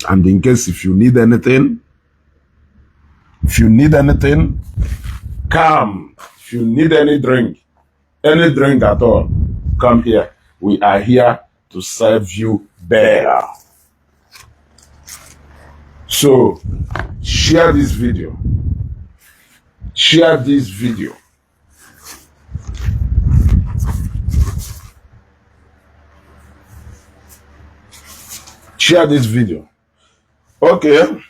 And in case if you need anything, if you need anything, come. If you need any drink at all, come here. We are here to serve you better. So share this video. Share this video. Share this video. Okay.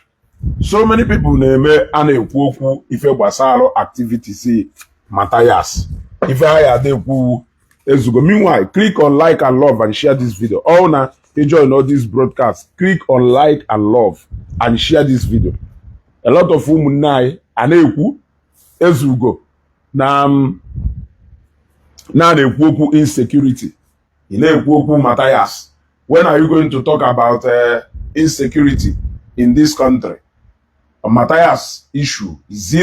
So many people na-eme a na-ekwu okwu ife gbasara activities Matthias. Ife ha ya ada ekwu ezugo. Meanwhile, click on like and love and share this video. All na you join all this broadcast. Click on like and love and share this video. A lot of ụmụnne anyị a na-ekwu ezugo na na na-ekwu okwu insecurity. Ị na-ekwu okwu Matthias. When are you going to talk about insecurity in this country? Matthias issue, is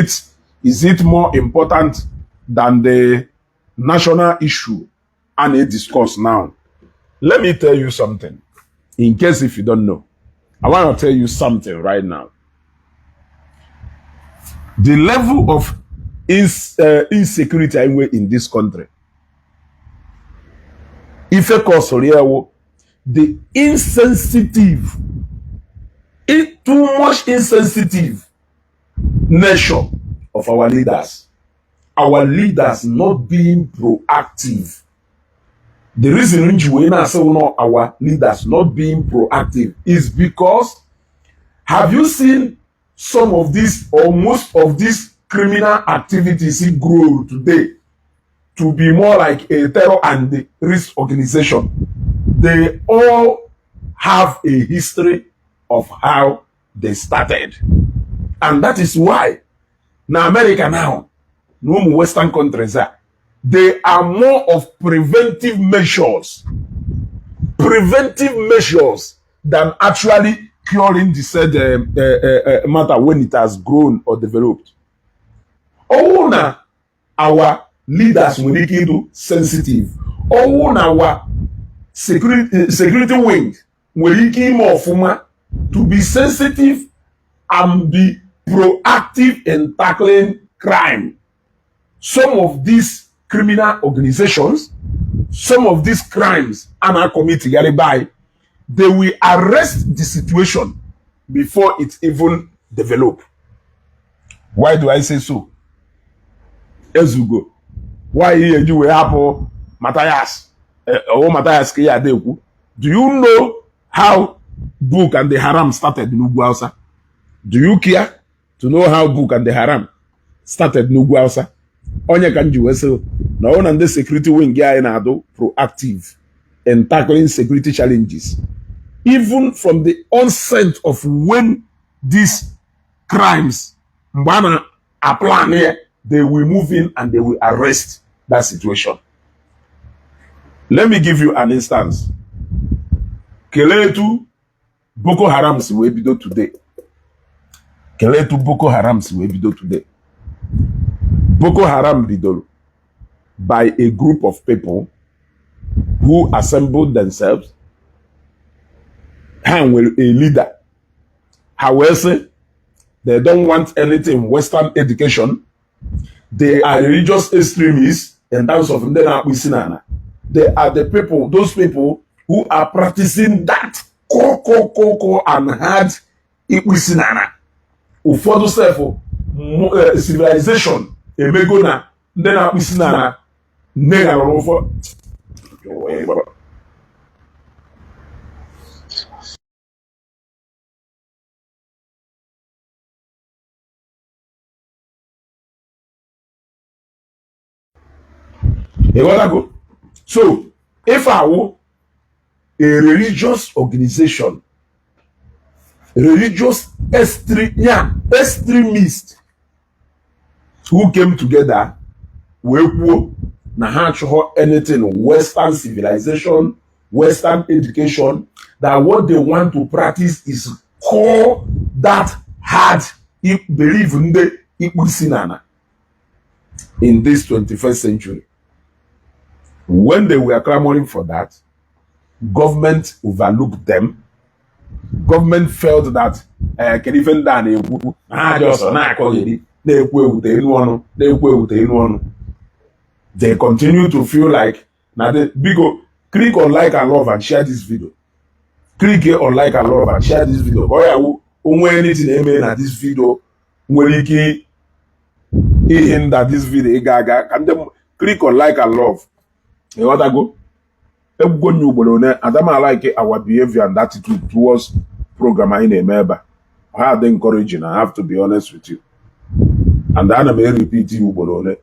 it more important than the national issue and a discuss now? Let me tell you something. In case if you don't know, I want to tell you something right now. The level of insecurity anyway in this country, ife kọsụrụ ya wụ the insensitive, too much insensitive nature of our leaders. Our leaders not being proactive. The reason m ji wee na-asị no our leaders not being proactive is because, have you seen some of these or most of these criminal activities grow today to be more like a terror and risk organization? They all have a history of how they started. And that is why na America now, na ụmụ Western countries a, they are more of preventive measures. Preventive measures than actually curing the said matter when it has grown or developed. Ọwụ na our leaders nwere ike ịdụ sensitive. Ọwụ na our security wing nwere ike ime ọfụma to be sensitive and be proactive in tackling crime. Some of these criminal organizations, some of these crimes a na-commit by, they will arrest the situation before it even develop. Why do I say so? Ezugo. Why ihe eji wee hapụ Matthias? Ọwụ Matthias ka ya ada ekwu. Do you know how Book and the Haram started n'Ugwu Hausa? Do you care to know how Book and the Haram started n'Ugwu Hausa? Onye ka m ji wee sị na ọ na ndị security wing anyị na-adụ proactive in tackling security challenges. Even from the onset of when these crimes, mgbe a na-aplan ya, they will move in and they will arrest that situation. Let me give you an instance. Kelee etu Boko Haram si wee bido today. Kelee etu Boko Haram si wee bido today. Boko Haram bidoro by a group of people who assembled themselves. Ha nwere a leader. Ha wee sị they don't want anything Western education. They are religious extremists in terms of ndị na-akpụ isi n'ala. They are the people, those people who are practicing that core, core, core, core and hard ịkpụ isi n'ala. Ụfọdụ sef civilization emego na ndị na-akpụ isi n'ala nne ghara ụfọdụ. Ịghọtago? So, if awụ a religious organization, religious yeah, extremist who came together wee kwuo na ha achọghọ anything Western civilization, Western education, that what they want to practice is core that hard belief ndị ikpu isi n'ala in this 21st century. When they were clamoring for that, government overlooked them. Government felt that kedu ife ndị a na-ekwu na ha dị ọsọ na-akọgheri, na-ekwu ewute enu ọnụ, na-ekwu ewute enu ọnụ. They continue to feel like na the biko, click on like and love and share this video. Click here on like and love and share this video, ka ọ ya wụ onwe anything na-eme na this video nwere ike ihinder this video ịga aga ka ndị click on like and love. Ịghọtago? Egwugo nye ugboro one adama like our behavior and attitude towards program anyị na-eme ebe a. Ha dị encouraging. I have to be honest with you, and ana m repeat ya ugboro ole.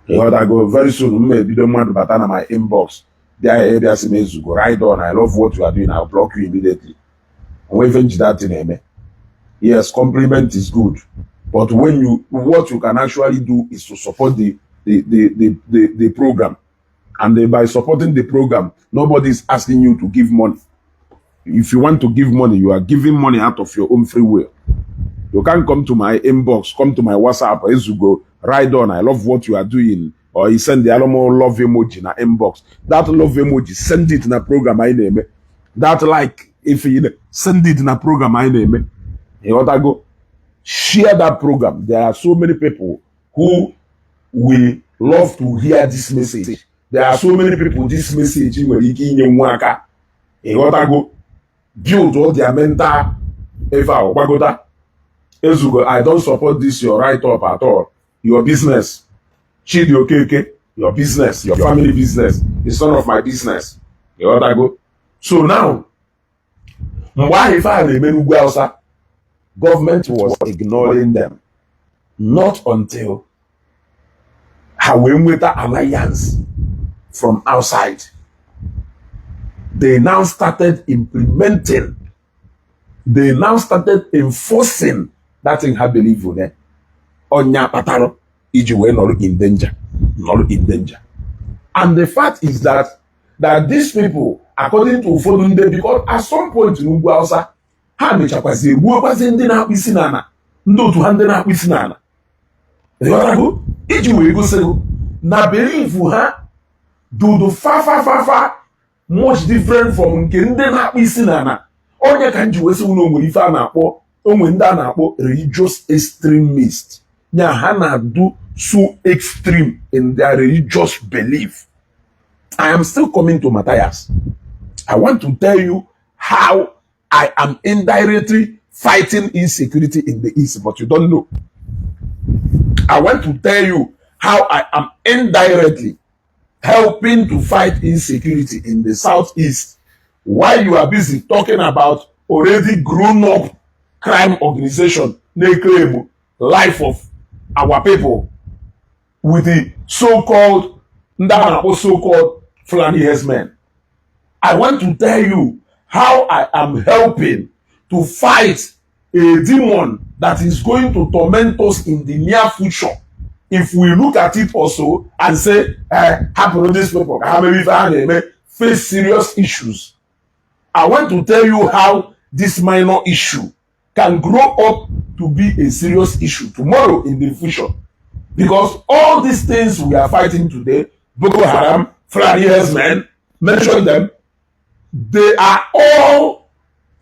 Ịghọtago? Very soon m ebido mmadụ bata na my inbox, bịa ya ịbịa sị m, "Ezugo, right on, I love what you are doing," I'll block you immediately. Onwe ife njide atị na-eme. Yes, compliment is good, but when you what you can actually do is to support the program, and then by supporting the program, nobody is asking you to give money. If you want to give money, you are giving money out of your own free will. You can't come to my inbox, come to my WhatsApp, "Ezugo, right on, I love what you are doing," or you send the Alomo love emoji na inbox. That love emoji, send it na program anyị na-eme. That like, if you send it na program anyị na-eme. Ịghọtago? Share that program. There are so many people who will love to hear this message. There are so many people this message nwere ike inye nwa aka. Ịghọtago? Build all their mental efe ahụ gbagota. "Ezugo, I don't support this your write up at all." Your business. Chidi Okeke, your business, your family business is none of my business. Ịghọtago? So now, mgbe ahụ ife a na-eme n'ugwu Hausa, government was ignoring them. Not until ha wee nweta alliance from outside. They now started implementing, they now started enforcing that thing ha believe in. Ọnya kpatara iji wee nọrọ in danger, nọrọ in danger. And the fact is that these people, according to ụfọdụ ndị, because at some point n'ugwu Hausa, ha mechakwazi egbuokwazi ndị na-akpụ isi n'ala, ndị otu ha ndị na-akpụ isi n'ala. Ịghọtago? Iji wee gosi gị na belief ha dudu fa fa fa fa much different from nke ndị na-akpụ isi n'ala. Onye ka m ji wee sị na o nwere ife a na-akpọ onwe ndị a na-akpọ religious extremist nya ha na-do so extreme in their religious belief. I am still coming to Matthias. I want to tell you how I am indirectly fighting insecurity in the East, but you don't know. I want to tell you how I am indirectly helping to fight insecurity in the Southeast while you are busy talking about already grown up crime organization na-claim life of our people with the so-called ndị a na-akpọ so-called Fulani herdsmen. I want to tell you how I am helping to fight a demon that is going to torment us in the near future if we look at it also and say, "Hapụrụ these people ka ha mere ife ha na-eme," face serious issues. I want to tell you how this minor issue can grow up to be a serious issue tomorrow in the future, because all these things we are fighting today, Boko Haram, Fulani herdsmen, mention them, they are all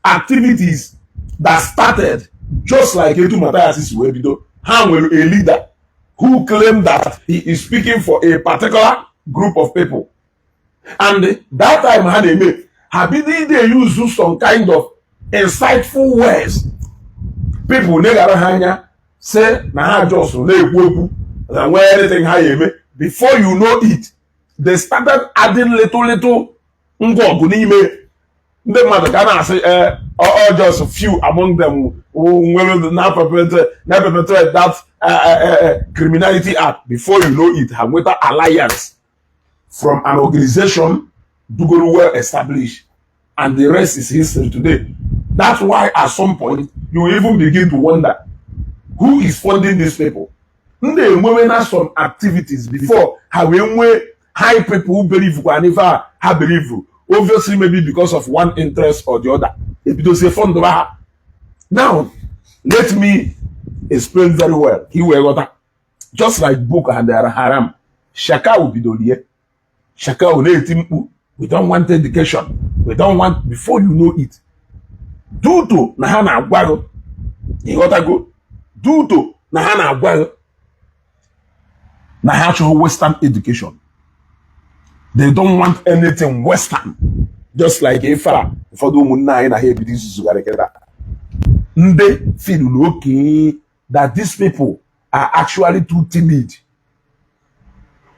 activities that started just like etu Matthias si wee bido. Ha nwere a leader who claimed that he is speaking for a particular group of people, and that time ha na-eme ha bido ide use some kind of insightful words. People neghara ha anya, say na ha just na-ekwu okwu na nwee anything ha ya eme. Before you know it, they started adding little little ngwa ọgụ n'ime ndị mmadụ ka a na-asị all just few among them nwere na perpetrate that criminality act. Before you know it, ha nweta alliance from an organization dugoro well established, and the rest is history today. That's why at some point you will even begin to wonder who is funding these people. Ndị enwewe na some activities before ha wee nwee high people who believe kwa n'ife a ha believe, obviously maybe because of one interest or the other, ebidozie fund ha. Now let me explain very well ka i wee ghọta. Just like Boko Haram, Shekau bidolie, Shekau na-eti mkpu, "We don't want education, we don't want." Before you know it, Due to na ha na-agwa gị, ịghọtago, due to na ha na-agwa gị na ha achọghị Western education, they don't want anything Western. Just like ife a ụfọdụ ụmụnne anyị na ha ebido izuzugharị kịta, ndị feel okay that these people are actually too timid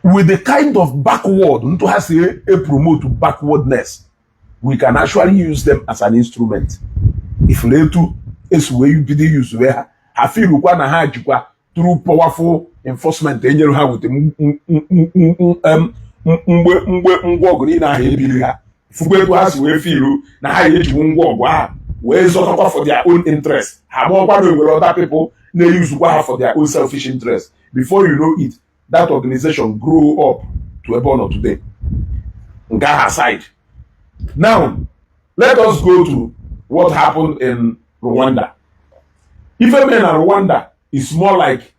with the kind of backward ntụ ha si e promote backwardness. We can actually use them as an instrument. Ifuru etu esi wee bido use wee ha, ha feelukwa na ha jikwa through powerful enforcement enyere ha wute mgbe ngwa ọgụ niile ahụ ebiri ha, fukwa etu ha si wee feelu na ha ejikwu ngwa ọgụ ahụ wee zọtakwa for their own interest. Ha gbọkwa na enwere other people na-eyuzukwa ha for their own selfish interest. Before you know it, that organization grow up to ebe ọ nọ today. Nke ahụ aside, now let us go to what happened in Rwanda. Ife mere na Rwanda is more like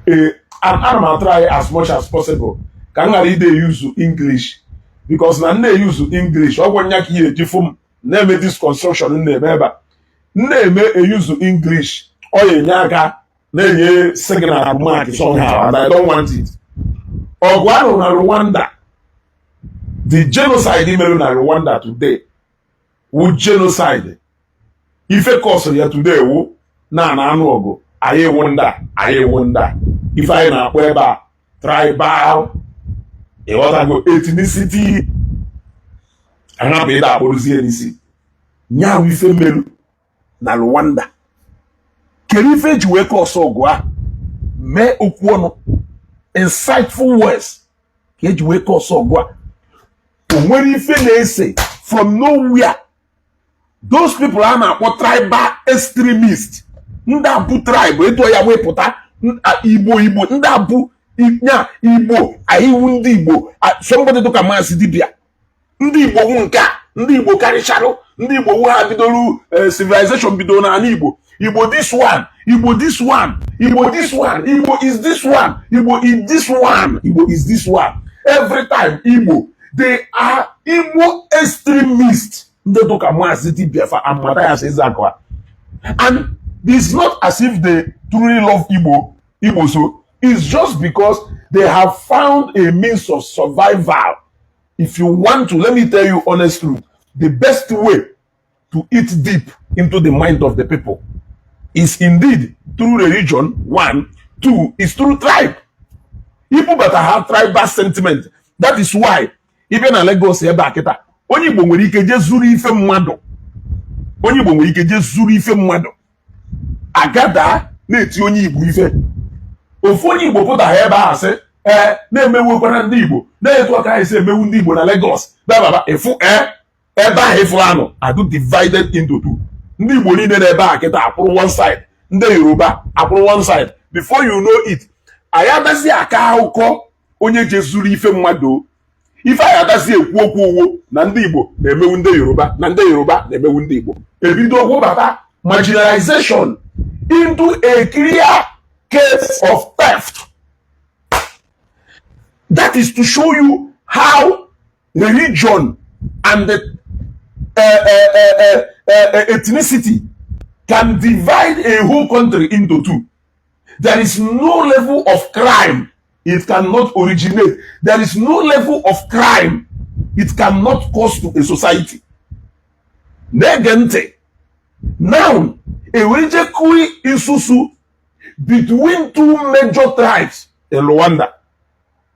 a, and ana m try as much as possible ka m ghara ide use English, because na m na-use English, ọ gwa nya ka ihe eji fụ m na-eme this construction m na-eme ebe a m na-eme e-use English, ọ ya enye aka na-enye signal mark somehow, and I don't want it. Ọgụ ahụ na Rwanda, the genocide mere na Rwanda today wu genocide. Ife kọsịrị ya today wu na na anụ ọgụ anyị ewu ndị a, anyị ewu ndị a, ife anyị na-akpọ ebe a tribal, ịghọtago, ethnicity, ahapụ ịda akpụrụzie n'isi nyaahụ. Ife merụ na Rwanda, kedu ife eji wee kọsụ ọgụ ahụ? Mee okwu ọnụ, insightful words ka eji wee kọsụ ọgụ a. O nwere ife na-ese from nowhere, those people a na-akpọ tribal extremist, ndị abụ tribe etu ya wee pụta Igbo, Igbo, ndị abụ nya Igbo, anyị wu ndị Igbo. Somebody dịka Maazị Dibia, ndị Igbo wu nke a, ndị Igbo karịcharụ, ndị Igbo wu ha bidoro civilization bidoro n'ala Igbo, Igbo this one, Igbo this one, Igbo this one, Igbo is this one, Igbo is this one, Igbo is this one, every time Igbo. They are Igbo extremists, ndị dịka Maazị Dibia fa and Mathias Ezeaku. And it's not as if they truly love Igbo, Igbo. So it's just because they have found a means of survival. If you want to, let me tell you honest truth, the best way to eat deep into the mind of the people is indeed through religion, one. Two is through tribe. People that have tribal sentiment. That is why even na Lagos ebe a kịta, onye Igbo nwere ike jee zuru ife mmadụ, onye Igbo nwere ike jee zuru ife mmadụ, agada na-eti onye Igbo ife. Ofu onye Igbo pụtara ebe ahụ sị ee, na-emewekwana ndị Igbo na-etu aka anyị si emewu ndị Igbo na Lagos bababa ịfụ ee, ebe ahụ ịfụrụ anụ adụ divided into two. Ndị Igbo niile na ebe a kịta akwụrụ one side, ndị Yoruba akwụrụ one side. Before you know it, anyị adazi aka akụkọ onye je zuru ife mmadụ. Ife anyị adazi ekwu okwu uwo na ndị Igbo na-emewu ndị Yoruba, na ndị Yoruba na-emewu ndị Igbo. Ebido wụbata marginalization into a clear case of theft. That is to show you how religion and the ethnicity can divide a whole country into two. There is no level of crime it cannot originate. There is no level of crime it cannot cause to a society. Na-ege ntị. Now, ewejekui isusu between two major tribes in Rwanda.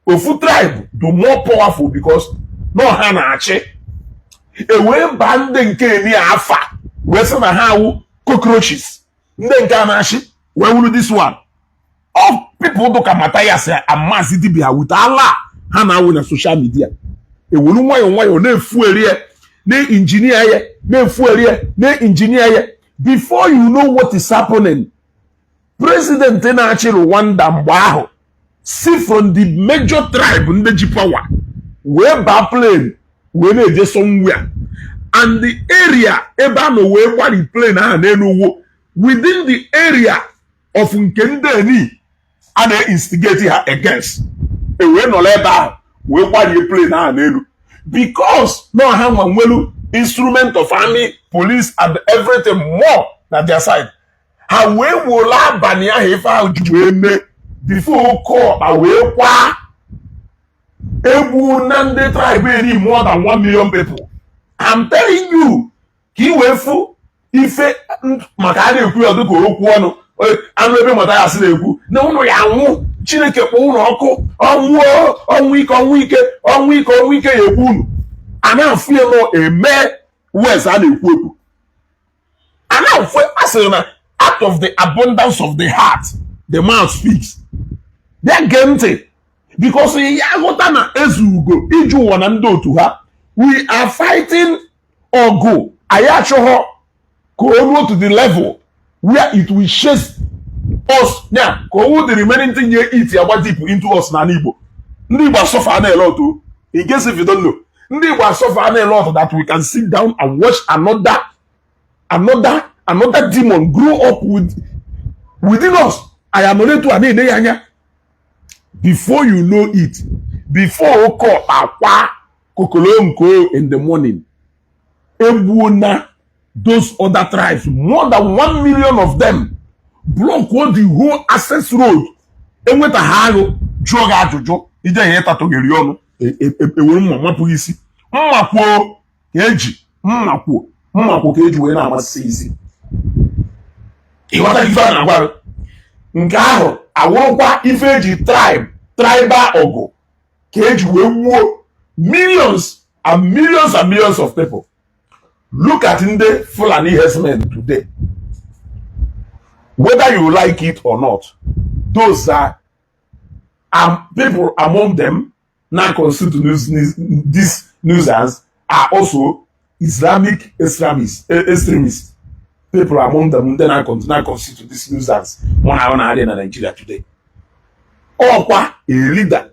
Ofu tribe do more powerful because no ha na-achị. Ewee baa ndị nke eni afa wee sị na ha awụ cockroaches. Ndị nke a na-achị wee wuru this one. All people dụka Mathias and Maazị Dibia with ala ha na-awụ na social media. Ewuru nwayọọ nwayọọ na-efu erie na-engineer ya, na-efu erie na-engineer ya. Before you know what is happening, president na-achị Rwanda mgbe ahụ si from the major tribe ndị ji power wee baa plane wee na-eje somewhere, and the area ebe a nọ wee gbari plane ahụ n'elu ugwu within the area of nke ndị eni a na-instigate ha against, e wee nọrọ ebe ahụ wee gbarie plane ahụ n'elu because na ha nwa nwelu Instrument of army, police and everything more na their side. Ha wee wole abalị ahụ ife ahụ ji wee mee before oke ọkpa wee kwa egwu na ndị tribe eri more than 1 million people. I'm telling you, ka ị wee fụ ife maka a na-ekwu ya dịka okwu ọnụ anụ ebe Mathias na-ekwu na ụnụ ya anwụ, Chineke kpọọ ụnụ ọkụ, ọnwụ, ọnwụ ike, ọnwụ ike, ọnwụ ike, ọnwụ ike ya egbu unu. A na-afụ ya nọ eme wes a na-ekwu ekwu, a na-afụ. A sịrị na out of the abundance of the heart the mouth speaks. Bịa gee ntị, because ya ghọta na Ezugo ije ụwa na ndị otu ha, we are fighting ọgụ. Anyị achọghọ ka o ruo to the level where it will chase us ya, ka owu the remaining thing ye it agba deep into us n'ala Igbo. Ndị Igbo asuffer na a lot o. In case if you don't know, ndị Igbo asuffer na a lot that we can sit down and watch another demon grow up within us. Anyị anọrọ etu a na-ene ya anya. Before you know it, before oke ọkpa kwa kokolonko in the morning, egbuona those other tribes, more than 1 million of them, block all the whole access road. Enweta ha arụ jụọ gị ajụjụ ije ya ịtatụghịrị ọnụ, ewere mma mapụ isi. Mma kwuo ka eji mma kwuo, mma kwuo ka eji wee na-amasị isi. Ịghọta ife a na-agwa gị? Nke ahụ awụrụkwa ife eji tribe, tribal ọgụ ka eji wee gbuo millions and millions and millions of people. Look at ndị Fulani herdsmen today. Whether you like it or not, those are people among them now constitute this nuisance are also Islamic extremists. People among them then now constitute this nuisance one ahụ na-adị na Nigeria today. Ọkwa a leader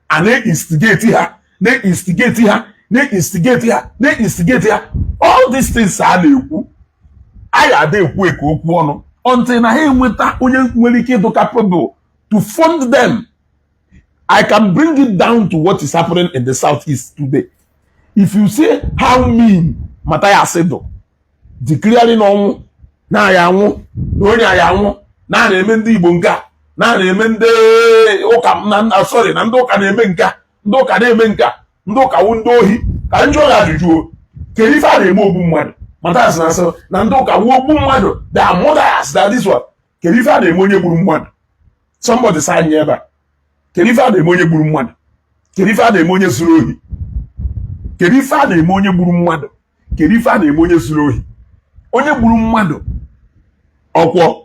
a na-instigate ha, na-instigate ha, na-instigate ha, na-instigate ha. All these things a na-ekwu, a ga-ada ekwu eke okwu ọnụ until na ha enweta onye nwere ike ịdụ capable to fund them. I can bring it down to what is happening in the southeast today. If you see how mean Matthias do declaring ọnwụ na ya anwụ na onye ya anwụ na na-eme ndị Igbo nke a na na-eme ndị ụka na, sorry, na ndị ụka na-eme nke a, ndị ụka na-eme nke a, ndị ụka wu ndị ohi. Ka m jụọ ya ajụjụ o, kedu ife a na-eme ogbu mmadụ? Matthias na-asị na ndị ụka wu ogbu mmadụ, they are murderers, that this one. Kedu ife a na-eme onye gburu mmadụ? Somebody sa anyị ebe a, kedu ife a na-eme onye gburu mmadụ? Kedu ife a na-eme onye zuru ohi? Kedu ife a na-eme onye gburu mmadụ? Kedu ife a na-eme onye zuru ohi? Onye gburu mmadụ, ọkwọ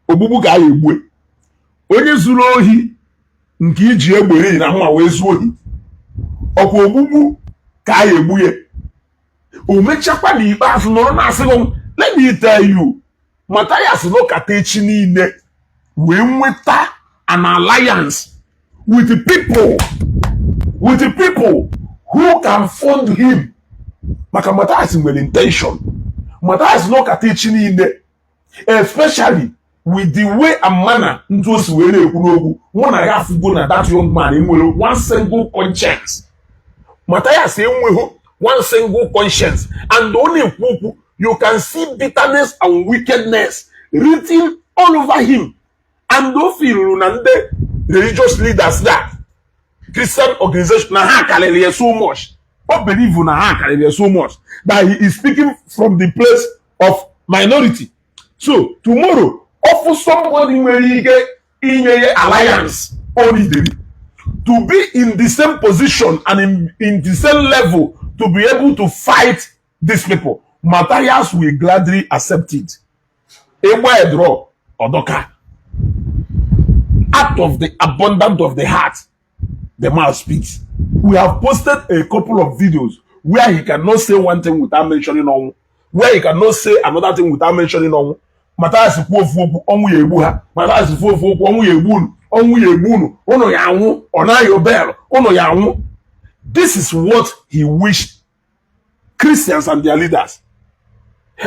ogbugbu ka a ya egbue. Onye zuru ohi nke iji egbe eri na mma wee zuo ohi, ọkwa ogbugbu ka a ya egbu ya. O mechakwa n'ikpeazụ nọrọ na-asị gị, let me tell you, Matthias nọkata echi niile wee nweta an alliance with the people who can fund him, maka Matthias nwere intention. Matthias nọkata echi niile, especially with the way and manner ntụ o si wee na-ekwu n'okwu, mụ na ya afụgo na that young man enwere one single conscience. Matthias enweghị one single conscience, and ọ na-ekwu okwu, you can see bitterness and wickedness written all over him. And o filuru na ndị religious leaders na Christian organization na ha karịrị ya so much. O believe na ha karịrị ya so much that he is speaking from the place of minority. So tomorrow, ọfụ somebody nwere ike inye ya alliance o needed to be in the same position and in the same level to be able to fight these people, Matthias will gladly accept it. Ịgba draw ọdọka. Out of the abundance of the heart the mouth speaks. We have posted a couple of videos where he cannot say one thing without mentioning ọnwụ, where he cannot say another thing without mentioning ọnwụ. Matthias kwuo ofu okwu, ọnwụ ya egbu ha. Matthias kwuo ofu okwu, ọnwụ ya egbu unu, ọnwụ ya egbu unu, unu ya anwụ, ọ na-ayọ bel, unu ya anwụ. This is what he wished Christians and their leaders,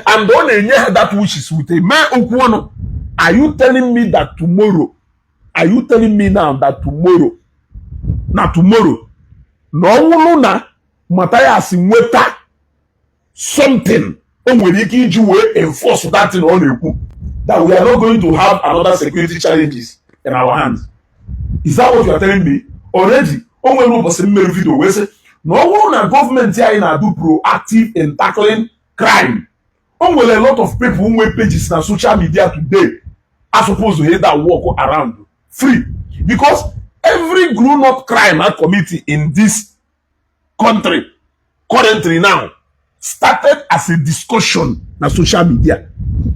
and ọ na-enye ha that wishes with a mee okwu ọnụ. Are you telling me that tomorrow, are you telling me now that tomorrow, na tomorrow, na ọ wụrụ na Matthias nweta Something o nwere ike iji wee enforce that thing ọ na-ekwu, that we are not going to have another security challenges in our hands. Is that what you are telling me? Already o nwere ụbọchị mmeri video wee sị na ọ bụrụ na gọọmenti anyị na-adụ proactive in tackling crime, o nwere a lot of people nwe pages na social media today are supposed to hit that walk around free, because every grown up crime a committee in this country currently now started as a discussion na social media.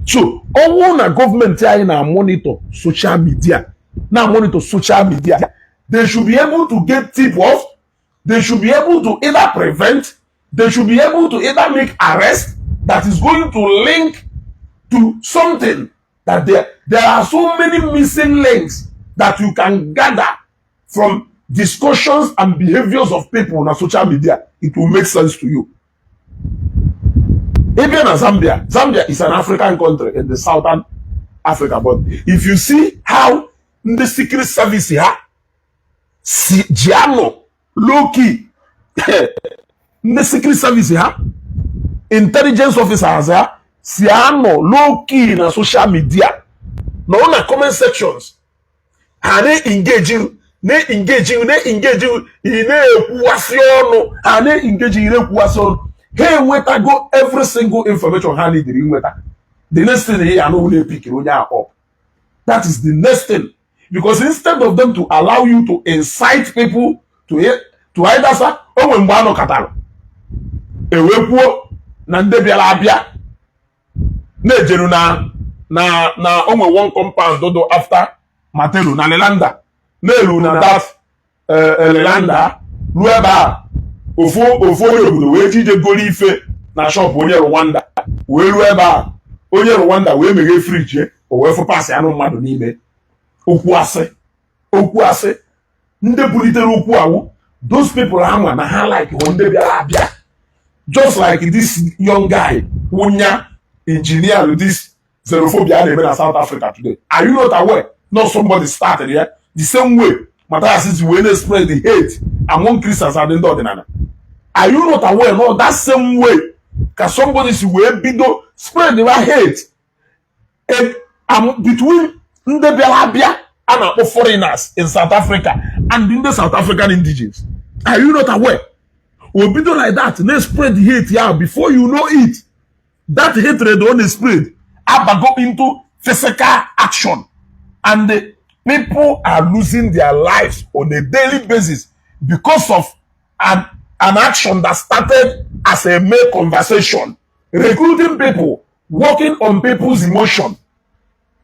So ọ bụrụ na gọọmenti anyị na-monitor social media, na monitor social media, they should be able to get tip off. They should be able to either prevent, they should be able to either make arrest that is going to link to something that there are so many missing links that you can gather from discussions and behaviors of people na social media. It will make sense to you. Ebe na Zambia, Zambia is an African country in the southern Africa, but if you see how ndị secret service ha si ji anọ low key, ndị secret service ha, intelligence officers ha si anọ low key na social media, nọ na comment sections, ha na-engage, na-engage, na-engage, ị na-ekwuwasị ọnụ, ha na-engage, ị na-ekwuwasị ọnụ, ha enwetago every single information ha needed inweta. The next thing ya anụ na-epikiri onye a up. That is the next thing, because instead of them to allow you to incite people to either sa o nwere mgbe anọkọtara ewee kwuo na ndị bịara abịa na-ejeru na o nwere one compound do after Matero na Lelanda, na-eru na that Lelanda, ruo ebe a, ofu ofu onye obodo wee ji ije goro ife na shop onye Rwanda, wee ruo ebe a, onye Rwanda wee meghee fridge, o wee fụ parts anụ mmadụ n'ime. Okwu asị, okwu asị. Ndị bulitere okwu awụ those people ama na ha like hụ ndị bịara abịa, just like this young guy wụnya engineer, this xenophobia a na-eme na South Africa today. Are you not aware? Not somebody started ya? The same way Matthias si wee na-spread the hate among Christians and ndị ọdịnala. Are you not aware? No, that same way ka somebody si wee bido spread the hate between ndị bịara abịa a na-akpọ foreigners in South Africa and ndị South African indigenes. Are you not aware? O bido like that na-spread the hate ya. Before you know it, that hatred ọ na-spread abago into physical action, and the people are losing their lives on a daily basis because of an action that started as a mere conversation, recruiting people, working on people's emotion.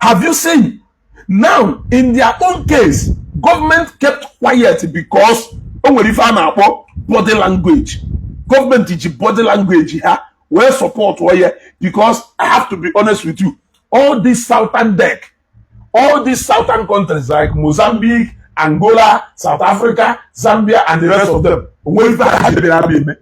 Have you seen? Now, in their own case, government kept quiet because o nwere ife a na-akpọ body language. Gọọmenti ji body language ha wee support ya, because I have to be honest with you, all these southern deck, all these southern countries like Mozambique, Angola, South Africa, Zambia and the rest of them, onwere ife ha jebere abịa eme.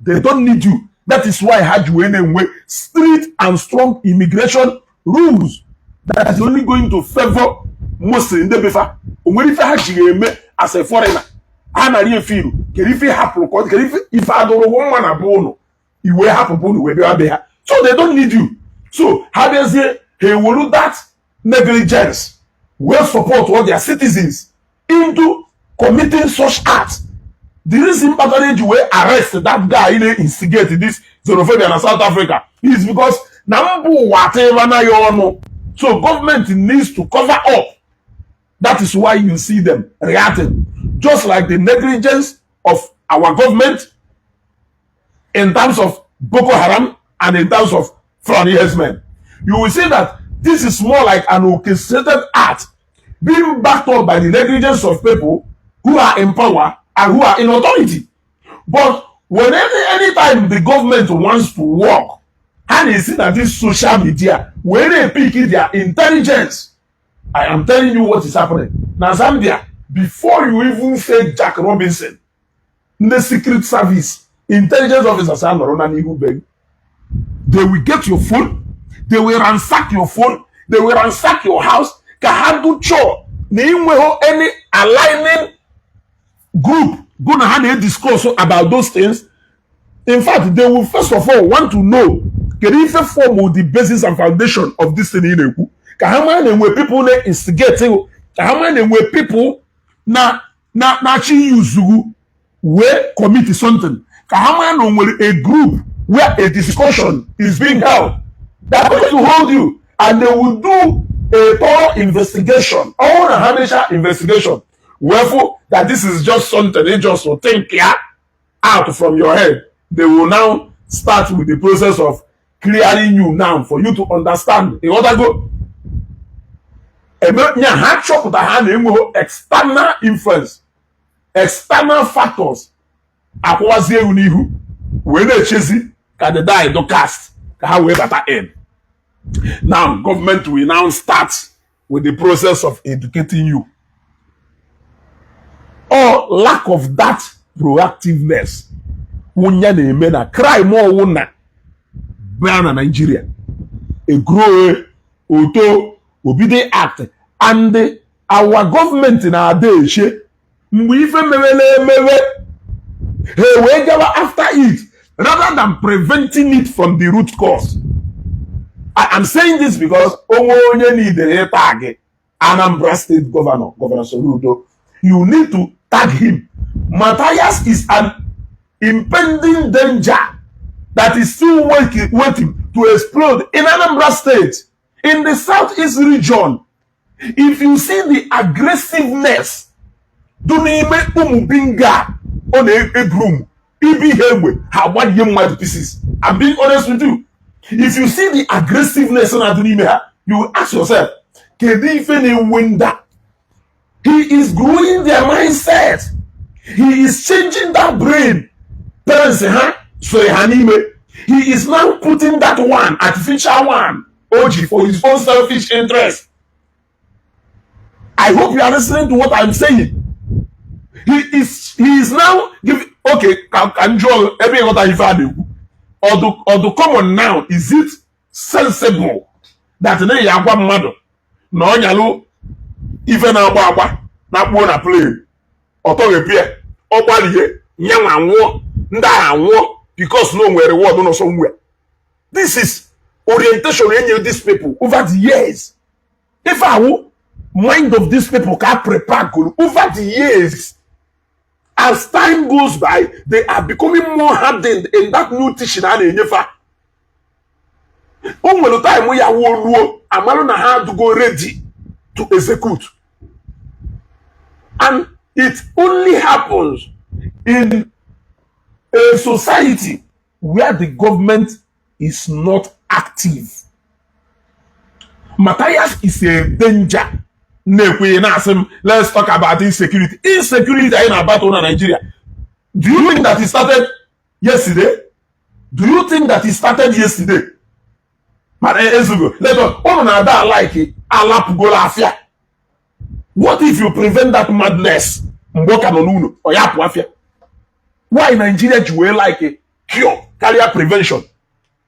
They don't need you. That is why ha ji wee na-enwe strict and strong immigration rules that is only going to favor mostly ndị befa. Onwere ife ha ji eme as a foreigner ha nara efe iru? Kedu ife hapụrụ ka kedu ife ife adụrụ mma na be ụnụ iwe hapụ bụ ụnụ wee bịa be ha? So they don't need you. So ha bịazie, ha ewelu that negligence wee support all their citizens into committing such acts. The reason kpatara eji wee arrest that guy na-instigate this xenophobia na South Africa is because na mba ụwa atịla na ya ọnụ, so government needs to cover up. That is why you see them reacting, just like the negligence of our government in terms of Boko Haram and in terms of Fulani herdsmen. You will see that this is more like an orchestrated act being backed up by the negligence of people who are in power and who are in authority. But when anytime the government wants to work, ha na-esi na this social media wee na-epick their intelligence. I am telling you what is happening. Na Zambia, before you even say Jack Robinson, ndị secret service intelligence officers anọrọ na n'ihu be gị. They will get your phone, they will ransack your phone, they will ransack your house ka ha do sure na inweghị any aligning group go na ha na-discuss about those things. In fact, they will first of all want to know kedu ife form the basis and foundation of this thing ị na-ekwu, ka ha mara na-enwe people na-instigate, ka ha mara na-enwe people na na na-achọ iyuzugu wee commit something, ka ha mara na o nwere a group where a discussion is being held that are going to hold you, and they will do a thorough investigation. Ọhụrụ na ha mechaa investigation wee fụ that this is just something they just think ya out from your head, they will now start with the process of clearing you now for you to understand. Ịghọtago? Eme nya ha chọpụta ha na-enweghị external influence, external factors akwụwazie ewu n'ihu wee na-echezi ka the die do cast ka ha wee bata in. Now government will now start with the process of educating you. Or lack of that proactiveness wụnya na-eme na crime ọwụ na bịa na Nigeria egrowe oto obido act, and our government na-ada eche mgbe ife mewere emewe ha wee gawa after it rather than preventing it from the root cause. I am saying this because onwe onye nidere tag Anambra State Governor, Governor Soludo, you need to tag him. Matthias is an impending danger that is still waiting to explode in Anambra State, in the Southeast region. If you see the aggressiveness dị n'ime ụmụ binga ọ na-egrum ibi ihe egbe ha agbanye mmadụ pieces. I'm being honest with you. If you see the aggressiveness na-adị n'ime ha, you will ask yourself, kedu ife na-enwe nda? He is growing their mindset. He is changing that brain parents ha soro ha n'ime. He is now putting that one artificial one oji for his own selfish interest. I hope you are listening to what I'm saying. He is now giving, okay, ka m jụọ ebe ịghọta ife a na-ekwu. Ọdụ common now, is it sensible that na ya agwa mmadụ na ọ nyalụ ife na-agba agba na-akpụo na plane ọtọghepie ọ gbalie nyanwa nwụọ, ndị agha nwụọ, because na o nwere reward nọ somewhere? This is orientation enye these people over the years. Ife awụ mind of these people ka prepare golu over the years. As time goes by, they are becoming more hardened in that new teaching a na-enyefa. O nwere time ya wuo luo amalụ na ha adụgo ready to execute, and it only happens in a society where the government is not active. Matthias is a danger. Na-ekwenye na-asị m, let's talk about insecurity. Insecurity anyị na-abattle na Nigeria, do you think that it started yesterday? Do you think that it started yesterday? Mana ezugo let us unu na-ada like alapụgoro afịa. What if you prevent that madness mgbe ọ ka nọ n'ụlọ ọ ya pụ afịa? Why Nigeria ji wee like cure karịa prevention?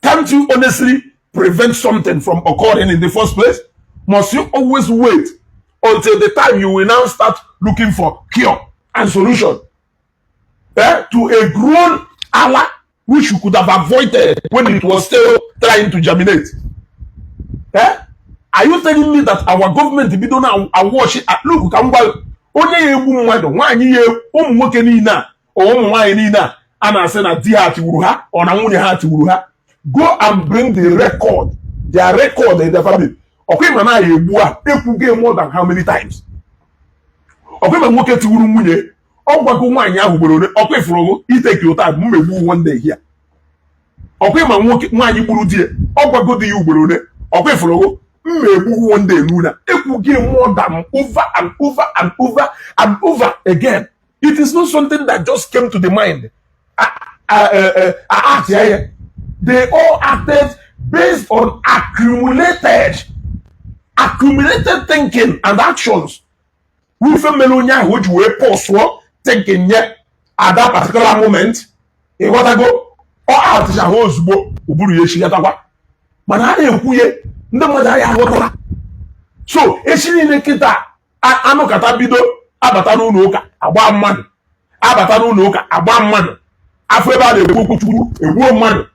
Can't you honestly prevent something from occurring in the first place? Must you always wait until the time you will now start looking for cure and solution, eh, to a grown ala which you could have avoided when it was still trying to germinate? Eh? Are you telling me that our government bido na awọchi? Look, ka m gwa onye ya egbu mmadụ, nwaanyị ya, ụmụ nwoke niile a, ụmụ nwaanyị niile a a na-asị na di ha tigburu ha ọ na nwunye ha tigburu ha, go and bring the record, their record in their family. Ọkwa ịma na ya egbu a ekwugo more than how many times? Ọkwa ịma nwoke tigburu nwunye, ọ gwago nwaanyị ahụ ugboro ole? Ọkwa ifuru iteki ụta mmegbu one day here. Ọkwa ịma nwoke nwaanyị gburu di ya, ọ gwago di ya ugboro ole? Ọkwa ifuru mmegbu one day n'ụlọ ekwugo more than over and over and over and over again. It is not something that just came to the mind. Act ya, they all acted based on accumulated thinking and actions. Ife mere onye ahụ o ji wee pọsụọ thinking nye at that particular moment, ịghọtago? Ọ atịcha ha ozugbo ụbụrụ ya echigatakwa, mana a na-ekwuye ndị mmadụ anyị aghọtara. So echi niile kịta anụkata bido abata n'ụlọ ụka agba mmadụ, abata n'ụlọ ụka agba mmadụ. Afọ ebe a na-ekwu okwu Chukwu, egbuo mmadụ,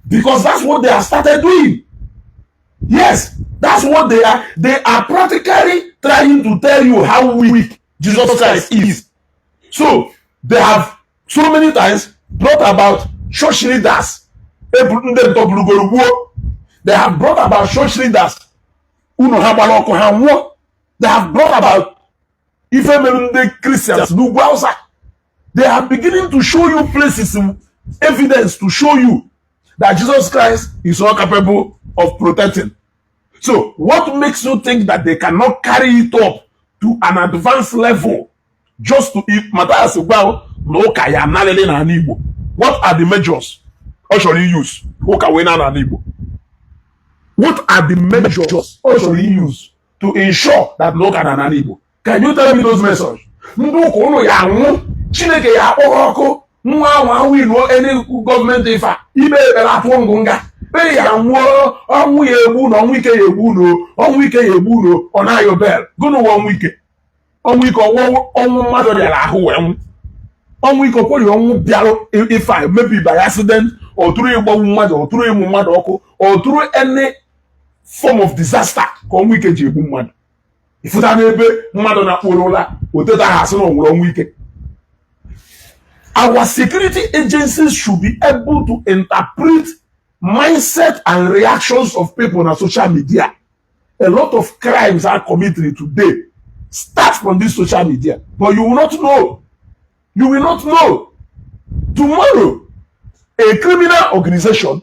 because that's what they have started doing. Yes, that's what they are. They are practically trying to tell you how weak Jesus Christ is. So they have so many times brought about church leaders ndị ntọbulugoro gbuo. They have brought about church leaders unu ha gbara ọkụ, ha nwụọ. They have brought about ife mere ndị Christians n'ugwu Hausa. They are beginning to show you places, evidence to show you that Jesus Christ is not capable of protecting. So what makes you think that they cannot carry it up to an advanced level just to, if Matthias gwa na ụka ya analịrị n'ala Igbo, what are the measures ọ chọrọ use ụka wee na n'ala Igbo? What are the measures ọ chọrọ use to ensure that na ụka na n'ala Igbo? Can you tell me those measures? Ndị ụka ụnụ ya anwụ, Chineke ya akpọghị ọkụ nwa ahụ ahụ iluo any gọọmenti ife a ime ekpere atụọ ngụ nga ee ya nwụọ, ọnwụ ya egbu na ọnwụ ike ya egbu no, ọnwụ ike ya egbu no. Ọ na-ayọ bel gụnụ ụwa ọnwụ ike, ọnwụ ike, ọnwụ ọnwụ mmadụ bịara ahụ wee nwụ, ọnwụ ike ọkwọrị ọnwụ bịara ife a, maybe by accident or through ịgbagbu mmadụ or through ịmụ mmadụ ọkụ or through any form of disaster ka ọnwụ ike ji egbu mmadụ. Ịfụta n'ebe mmadụ na-akpụrụ ụla oteta ha asị na ọ nwụrụ ọnwụ ike. Our security agencies should be able to interpret mindset and reactions of people on social media. A lot of crimes are committed today start from this social media, but you will not know. You will not know. Tomorrow, a criminal organization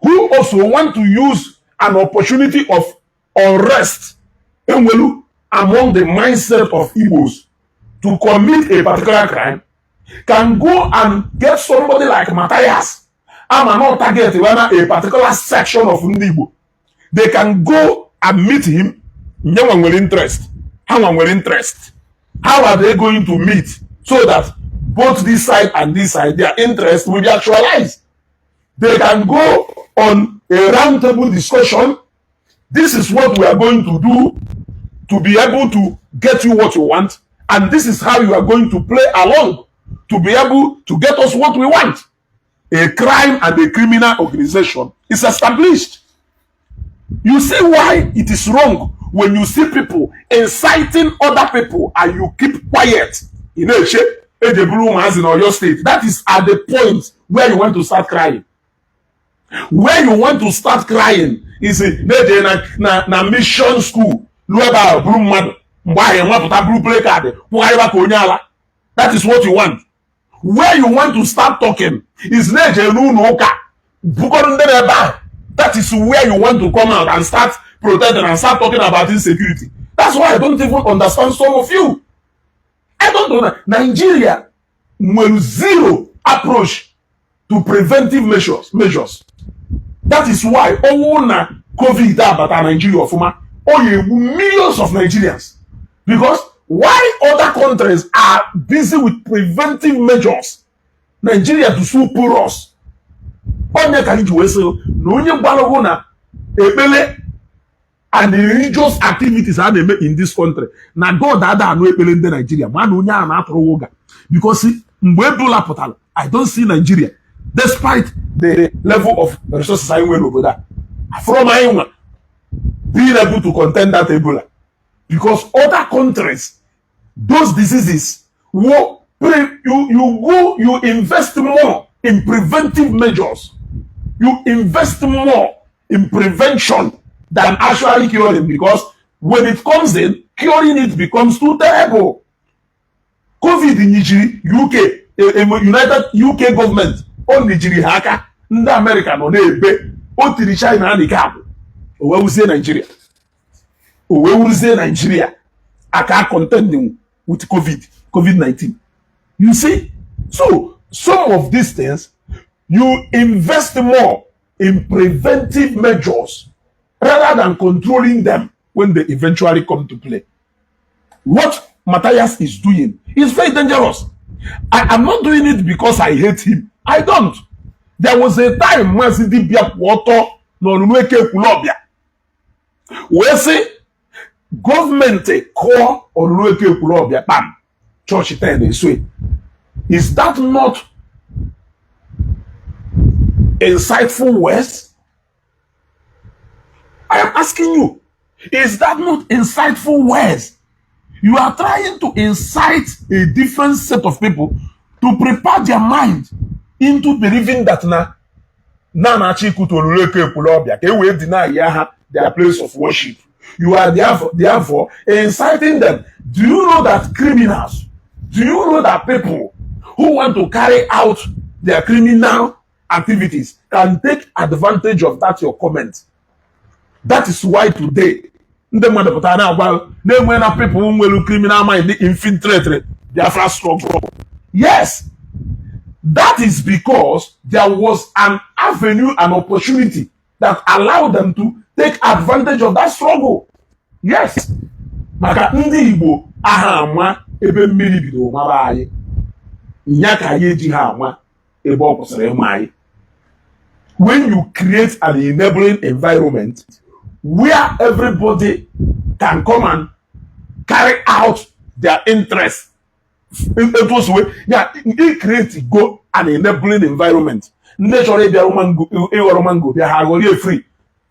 who also want to use an opportunity of unrest enwelu among the mindset of Igbos to commit a particular crime can go and get somebody like Matthias ama not target whether a particular section of ndị Igbo. They can go and meet him. Nyenwa nwere interest, ha nwa nwere interest. How are they going to meet so that both this side and this side, their interest will be actualized? They can go on a roundtable discussion. This is what we are going to do to be able to get you what you want, and this is how you are going to play along to be able to get us what we want. A crime and a criminal organization is established. You see why it is wrong when you see people inciting other people and you keep quiet. Ị na-eche ejeburu ụmụazị na Oyo State. That is at the point where you want to start crying. Where you want to start crying is na-eje na mission school ruo ebe ahụ bụrụ mmadụ mgbe ahụ enwepụta bụrụ play card kwụgharịba ka onye ala. That is what you want. Where you want to start talking is na-eje n'ụlọ ụka bukọrọ ndị na-ebe ahụ. That is where you want to come out and start protecting and start talking about insecurity. That's why I don't even understand some of you. I don't know. Nigeria nwere zero approach to preventive measures. That is why ọnwụ na COVID abata Nigeria ọfụma, ọ ya egbu millions of Nigerians, because why other countries are busy with preventive measures, Nigeria to so porous. Onye ka anyị ji wee sị na onye gbalụgụ na ekpele and the religious activities a na-eme in this country na God ada anụ ekpere ndị Nigeria, ma na onye ahụ na-atụrụ ụga, because mgbe Ebola pụtara, I don't see Nigeria, despite the level of resources anyị nwere n'obodo a, from anyị nwa being able to contain that Ebola, because other countries, those diseases wo pre you go, you invest more in preventive measures, you invest more in prevention than actually curing, because when it comes in, curing it becomes too terrible. COVID nyijiri UK, United UK government, o nijiri ha aka. Ndị Amerịka nọ na-ebe o tiri China na ike agwụ, o wee wuzie Nigeria, o wee wuruzie Nigeria aka contending with COVID-19. You see, so some of these things, you invest more in preventive measures rather than controlling them when they eventually come to play. What Matthias is doing is very dangerous. I am not doing it because I hate him. I don't. There was a time Maazị Dibia kwụ ọtọ n'ọnụnụ eke Ekwulọbịa wee sị gọọmenti kụọ ọnụnụ eke Ekwulọbịa kpam, chọọchị 10 eso. Is that not Insightful words? I am asking you, is that not insightful words? You are trying to incite a different set of people to prepare their mind into believing that na na-achọ ikutu Oluleke Ekwulọbịa ka e wee deny ya ha their place of worship. You are therefore inciting them. Do you know that criminals, do you know that people who want to carry out their criminal activities can take advantage of that your comment? That is why today ndị mmadụ pụtara na-agwa na-enwe na people nwere criminal mind infiltrate Biafra struggle. Yes, that is because there was an avenue and opportunity that allowed them to take advantage of that struggle. Yes, maka ndị Igbo aha ama ebe mmiri bidoro mara anyị nya ka anyị eji ha ama ebe ọ kwụsịrị ịma anyị. When you create an enabling environment where everybody can come and carry out their interests, etu o si wee ya i create go an enabling environment, ndị chọrọ ịbịa mango, ịghọrọ mango bịa, ha aghọrie free.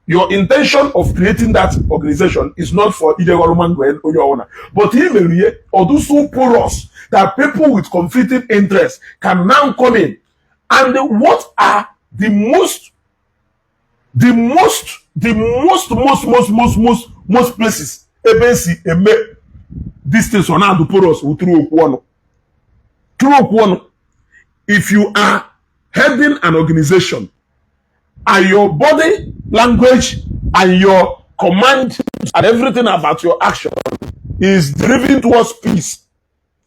Your intention of creating that organization is not for ije ghọrọ mango onye ọbụla, but i mere ihe ọdụ so porous that people with conflicting interests can now come in. And what are the most most most most most most places ebe esi eme these things ọ na-adụ porous through okwu ọnụ, through okwu ọnụ. If you are heading an organization and your body language and your command and everything about your action is driven towards peace,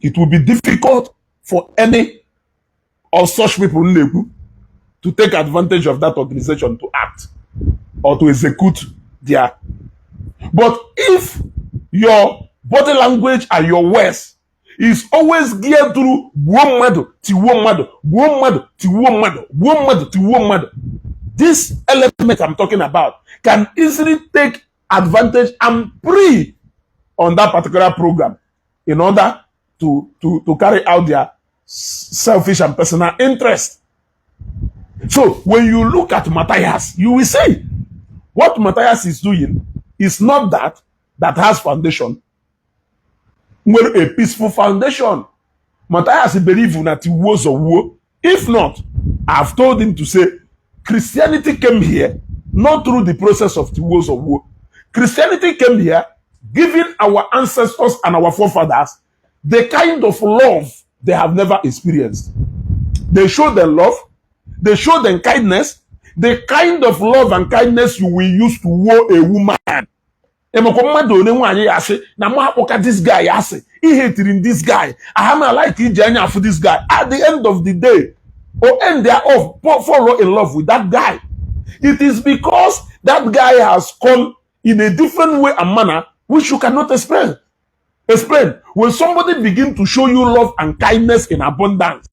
it will be difficult for any of such people na-ekwu to take advantage of that organization to act or to execute their. But if your body language and your words is always geared through gbuo mmadụ, tiwuo mmadụ, gbuo mmadụ, tiwuo mmadụ, gbuo mmadụ, tiwuo mmadụ, this element I'm talking about can easily take advantage and prey on that particular program in order to carry out their selfish and personal interest. So when you look at Matthias, you will say what Matthias is doing is not that that has foundation, nwere a peaceful foundation. Matthias believe na tiwuo zọwuo. If not, I've told him to say Christianity came here not through the process of tiwuo zọwuo. Christianity came here giving our ancestors and our forefathers the kind of love they have never experienced. They show them love, they show them kindness, the kind of love and kindness you will use to woo a woman. Emekwa mmadụ one nwaanyị ya asị na mụ akpọka this guy asị ihe tiri this guy aha like iji anya afụ this guy. At the end of the day or end thereof, fall in love with that guy. It is because that guy has come in a different way and manner which you cannot explain. When somebody begin to show you love and kindness in abundance,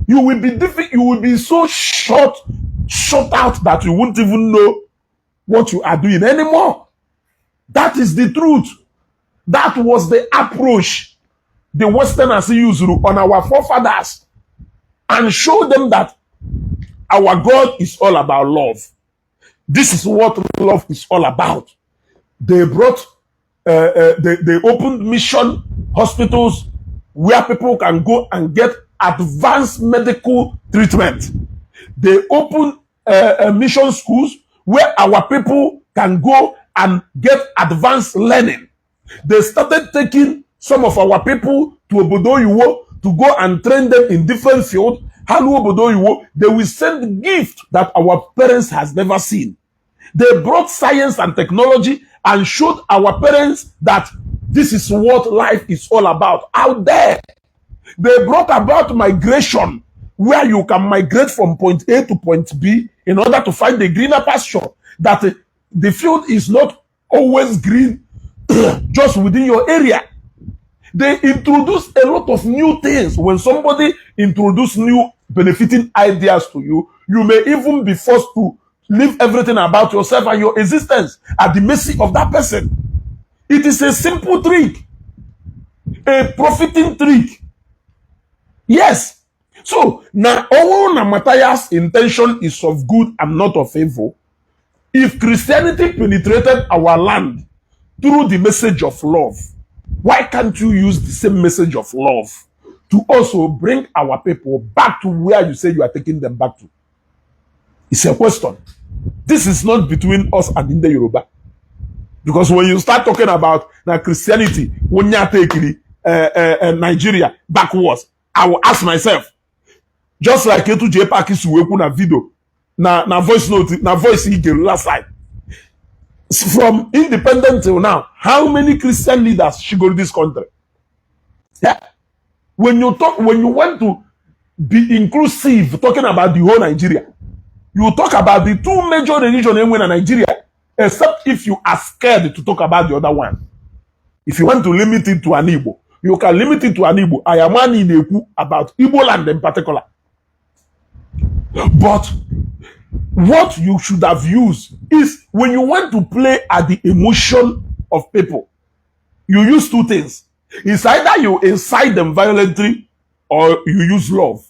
you will be different. You will be so shut out that you won't even know what you are doing anymore. That is the truth. That was the approach the Westerners used on our forefathers and show them that our God is all about love. This is what love is all about. They opened mission hospitals where people can go and get advanced medical treatment. They opened mission schools where our people can go and get advanced learning. They started taking some of our people to obodo oyibo to go and train them in different fields. Ha luo obodo oyibo, they will send gift that our parents has never seen. They brought science and technology and showed our parents that this is what life is all about out there. They brought about migration, where you can migrate from point A to point B in order to find a greener pasture. That the field is not always green just within your area. They introduce a lot of new things. When somebody introduce new benefiting ideas to you, you may even be forced to leave everything about yourself and your existence at the mercy of that person. It is a simple trick, a profiting trick. Yes. So na ọwụrụ na Matthias' intention is of good and not of evil, if Christianity penetrated our land through the message of love, why can't you use the same message of love to also bring our people back to where you say you are taking them back to? It's a question. This is not between us and the Yoruba. Because when you start talking about now Christianity, when you take Nigeria backwards, I will ask myself, just like etu J Park si wee kwu na video, na voice note, na voice he gave last time. From independent till now, how many Christian leaders should go to this country? Yeah. When you talk, when you want to be inclusive, talking about the whole Nigeria, you talk about the two major religions in Nigeria, except if you are scared to talk about the other one. If you want to limit it to an Igbo, you can limit it to an Igbo. I am one in Ekwu about Igbo land in particular. But what you should have used is, when you want to play at the emotion of people, you use two things. It's either you incite them violently or you use love.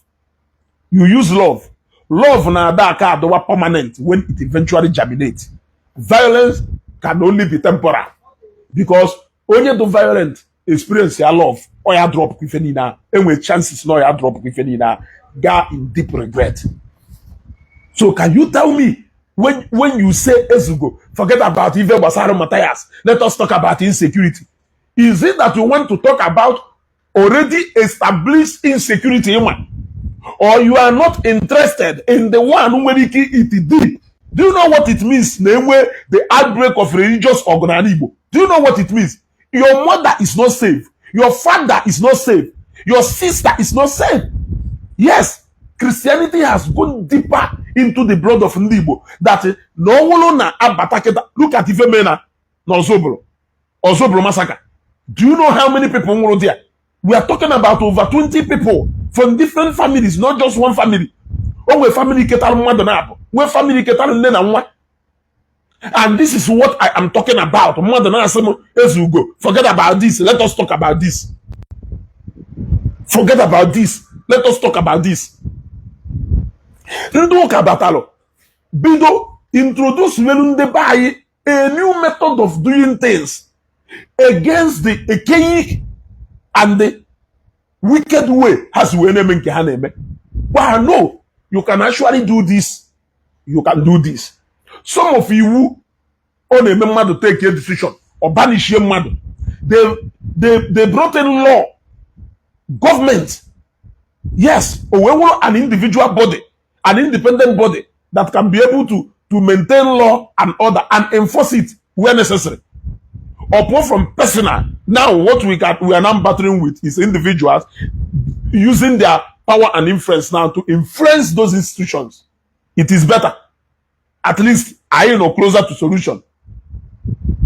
You use love. Love na ada aka adọwa permanent when it eventually germinates. Violence can only be temporal, because onye do violent experience ya love, ọ ya drop ife niile a, enwe chances na ọ ya drop ife niile a, gaa in deep regret. So can you tell me, when you say, "Ezugo, forget about ife gbasara Matthias, let us talk about insecurity," is it that you want to talk about already established insecurity ịma, or you are not interested in the one nwere ike it deep? Do you know what it means na enwe the outbreak of religious ọgụ n'ala Igbo? Do you know what it means? Your mother is not safe, your father is not safe, your sister is not safe. Yes, Christianity has gone deeper into the blood of ndị Igbo that na ọ bụrụ na abata kịta, look at ife mere na Ozubulu, Ozubulu massacre. Do you know how many people nwụrụ there? We are talking about over 20 people from different families, not just one family. O nwee family ketara mmadụ na-abụ, nwee family ketara nne na nwa. And this is what I am talking about. Mmadụ na-asị m, "Ezugo, forget about this, let us talk about this. Forget about this, let us talk about this." Ndị ụka batalụ bido introduce welu ndị be anyị a new method of doing things against the archaic and the wicked way ha si wee na-eme nke ha na-eme. Well, no, you can actually do this, you can do this. Some of iwu ọ na-eme mmadụ take a decision or banishie mmadụ, they brought in law, government, yes, o wee wụrụ an individual body, an independent body that can be able to maintain law and order and enforce it where necessary. Apart from personal, now what we are now battling with is individuals using their power and influence now to influence those institutions. It is better. At least I know closer to solution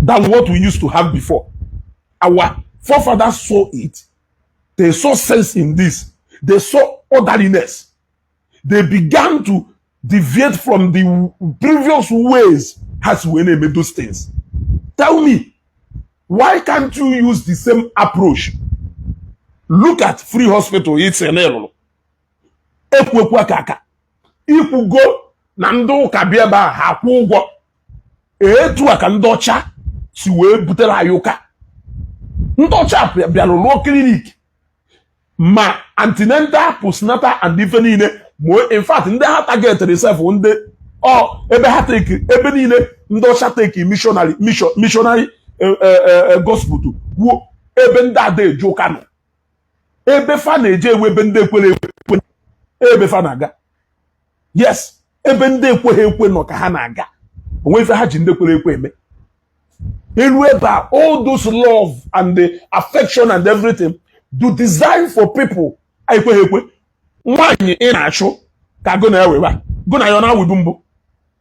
than what we used to have before. Our forefathers saw it. They saw sense in this. They saw orderliness. They began to deviate from the previous ways as we made those things. Tell me, why can't you use the same approach? Look at free hospital. It's an error. Ekwekwu aka aka ikwugo na ndị ụka bịa ebe a, ha kwụ ụgwọ. Etu a ka ndị ọcha si wee butere anyị ụka. Ndị ọcha bịara rụọ clinic, ma antenatal, postnatal and ife niile. Ma in fact, ndị ha targetịrị sef, ndị ọ ebe ha take, ebe niile ndị ọcha take missionary mission, missionary gospel to wuo, ebe ndị ada eje ụka nọ, ebe fa na-eje ewu, ebe ndị ekwere ekwe, ebe fa na-aga. Yes, ebe ndị ekweghị ekwe nọ ka ha na-aga. Onwe ife ha ji ndị kwere ekwe eme elu ebe a. All those love and the affection and everything do design for people ekweghị ekwe. Nwaanyị ị na-achụ ka go na-ewewa go na ya, ọ na-awụbu mbụ.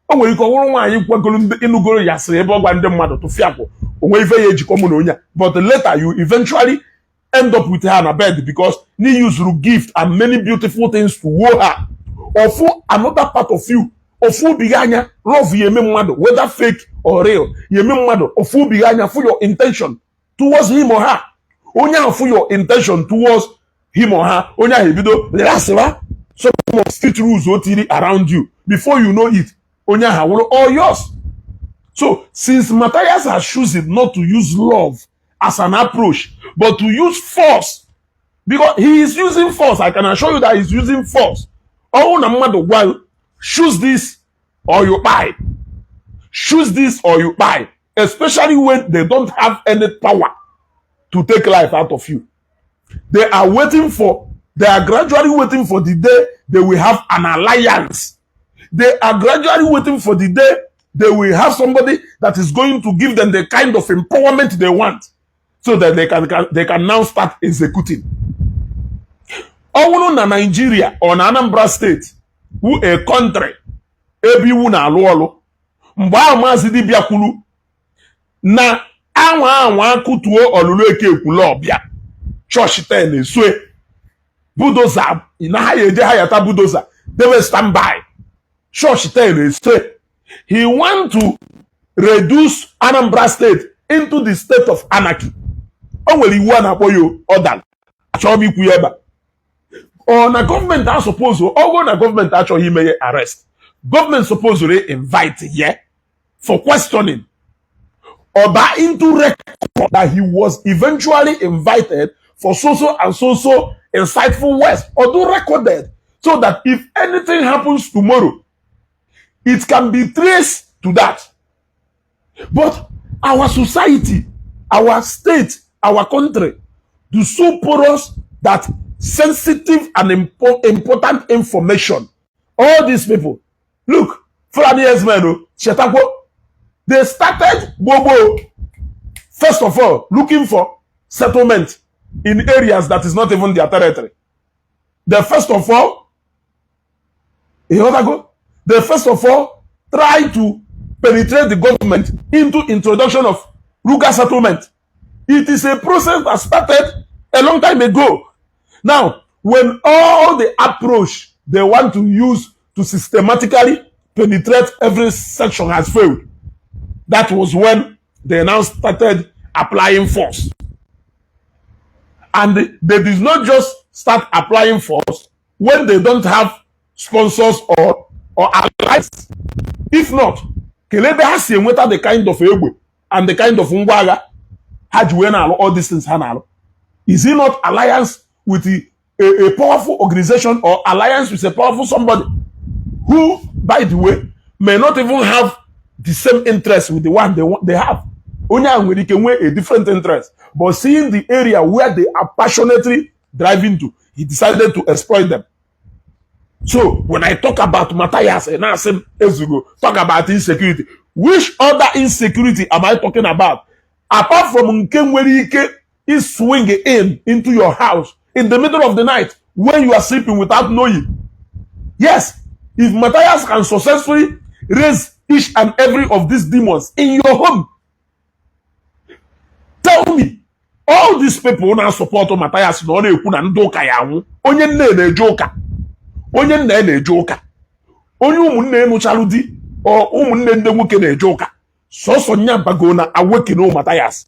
O nwere ike ọ bụrụ nwaanyị kwagoro ndị ịnụgoro ya sịrị ebe ọ gwa ndị mmadụ, "Tụfịakwụ, onwe ife ya ejikọ mụ na onye a." But later you eventually end up with her na bed because he used gift and many beautiful things to woo her. Ofu another part of you, ofu obi gị anya, love ya eme mmadụ, whether fake or real, ya eme mmadụ ofu obi gị anya for your intention towards him or her. Onye ahụ fụ your intention towards him or her, onye ahụ ebido lerasịwa. Some of street rules o tiri around you, before you know it, onye ahụ awụrụ all yours. So since Matthias has chosen not to use love as an approach, but to use force, because he is using force, I can assure you that he's using force. Ọwụ na mmadụ gwa you, "Choose this or you kpai, choose this or you kpai," especially when they don't have any power to take life out of you. They are gradually waiting for the day they will have an alliance. They are gradually waiting for the day they will have somebody that is going to give them the kind of empowerment they want, so that they can now start executing. Ọ bụrụ na Nigeria or na Anambra State wu a country ebe iwu na-alụ ọlụ, mgbe ahụ Maazị Dibịa kwuru na anwa anwa akụtuo ọlụlụ eke ekwula ọbịa chọọchị ten esue bulldozer na ha ya eje ha yata bulldozer debe standby, chọọchị ten esue. He want to reduce Anambra State into the state of anarchy. O nwere iwu a na-akpọ ya ọdal, achọghị m ikwu ya ebe a. Ọ na gọọmenti a suppose, ọ bụrụ na gọọmenti achọghị ime ya arrest, gọọmenti suppose invite ya for questioning or by into record that he was eventually invited for so so and so so insightful words, or do recorded, so that if anything happens tomorrow, it can be traced to that. But our society, our state, our country do so porous that sensitive and important information, all these people, look, Fulani herdsmen o, chetakwo, they started gbogbo, first of all, looking for settlement in areas that is not even their territory. They first of all, ịghọtago, they first of all try to penetrate the government into introduction of Ruga settlement. It is a process that started a long time ago. Now, when all the approach they want to use to systematically penetrate every section has failed, that was when they now started applying force. And they did not just start applying force when they don't have sponsors or allies. If not, kelebe ha si enweta the kind of egbe and the kind of ngwa agha ha ji wee na-alụ all these things ha na-alụ? Is it not alliance with a powerful organization or alliance with a powerful somebody who, by the way, may not even have the same interest with the one they have? Onye ahụ nwere ike nwee a different interest, but seeing the area where they are passionately driving to, he decided to exploit them. So when I talk about Matthias and I say Ezugo, talk about insecurity, which other insecurity am I talking about apart from nke nwere ike is swing in into your house in the middle of the night when you are sleeping without knowing? Yes, if Matthias can successfully raise each and every of these demons in your home, tell me, all these people na support Matthias na ọ na-ekwu na ndị ụka ya anwụ, onye nne na-eje ụka, onye nna ya na-eje ụka, onye ụmụnne nụchalụ di, ọ ụmụnne ndị nwoke na-eje ụka, sọsọ nya bago na awaken Matthias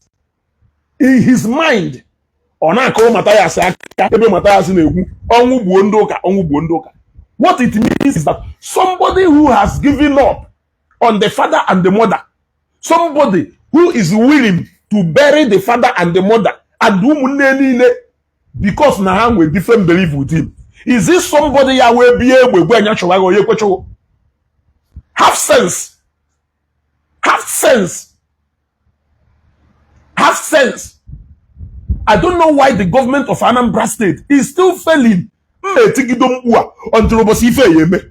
in his mind, ọ na-akọrọ Matthias aka ebe Matthias na-ekwu ọnwụ gbuo ndị ụka, ọnwụ gbuo ndị ụka. What it means is that somebody who has given up on the father and the mother, somebody who is willing to bury the father and the mother and ụmụnne niile because na ha nwere different belief with him, is this somebody ya wee bie egbe gwe anya chọwa gị onye kwechọghị? Have sense, have sense, have sense. I don't know why the government of Anambra State is still failing. Mma etigido mkpu a until ụbọchị ife ya eme.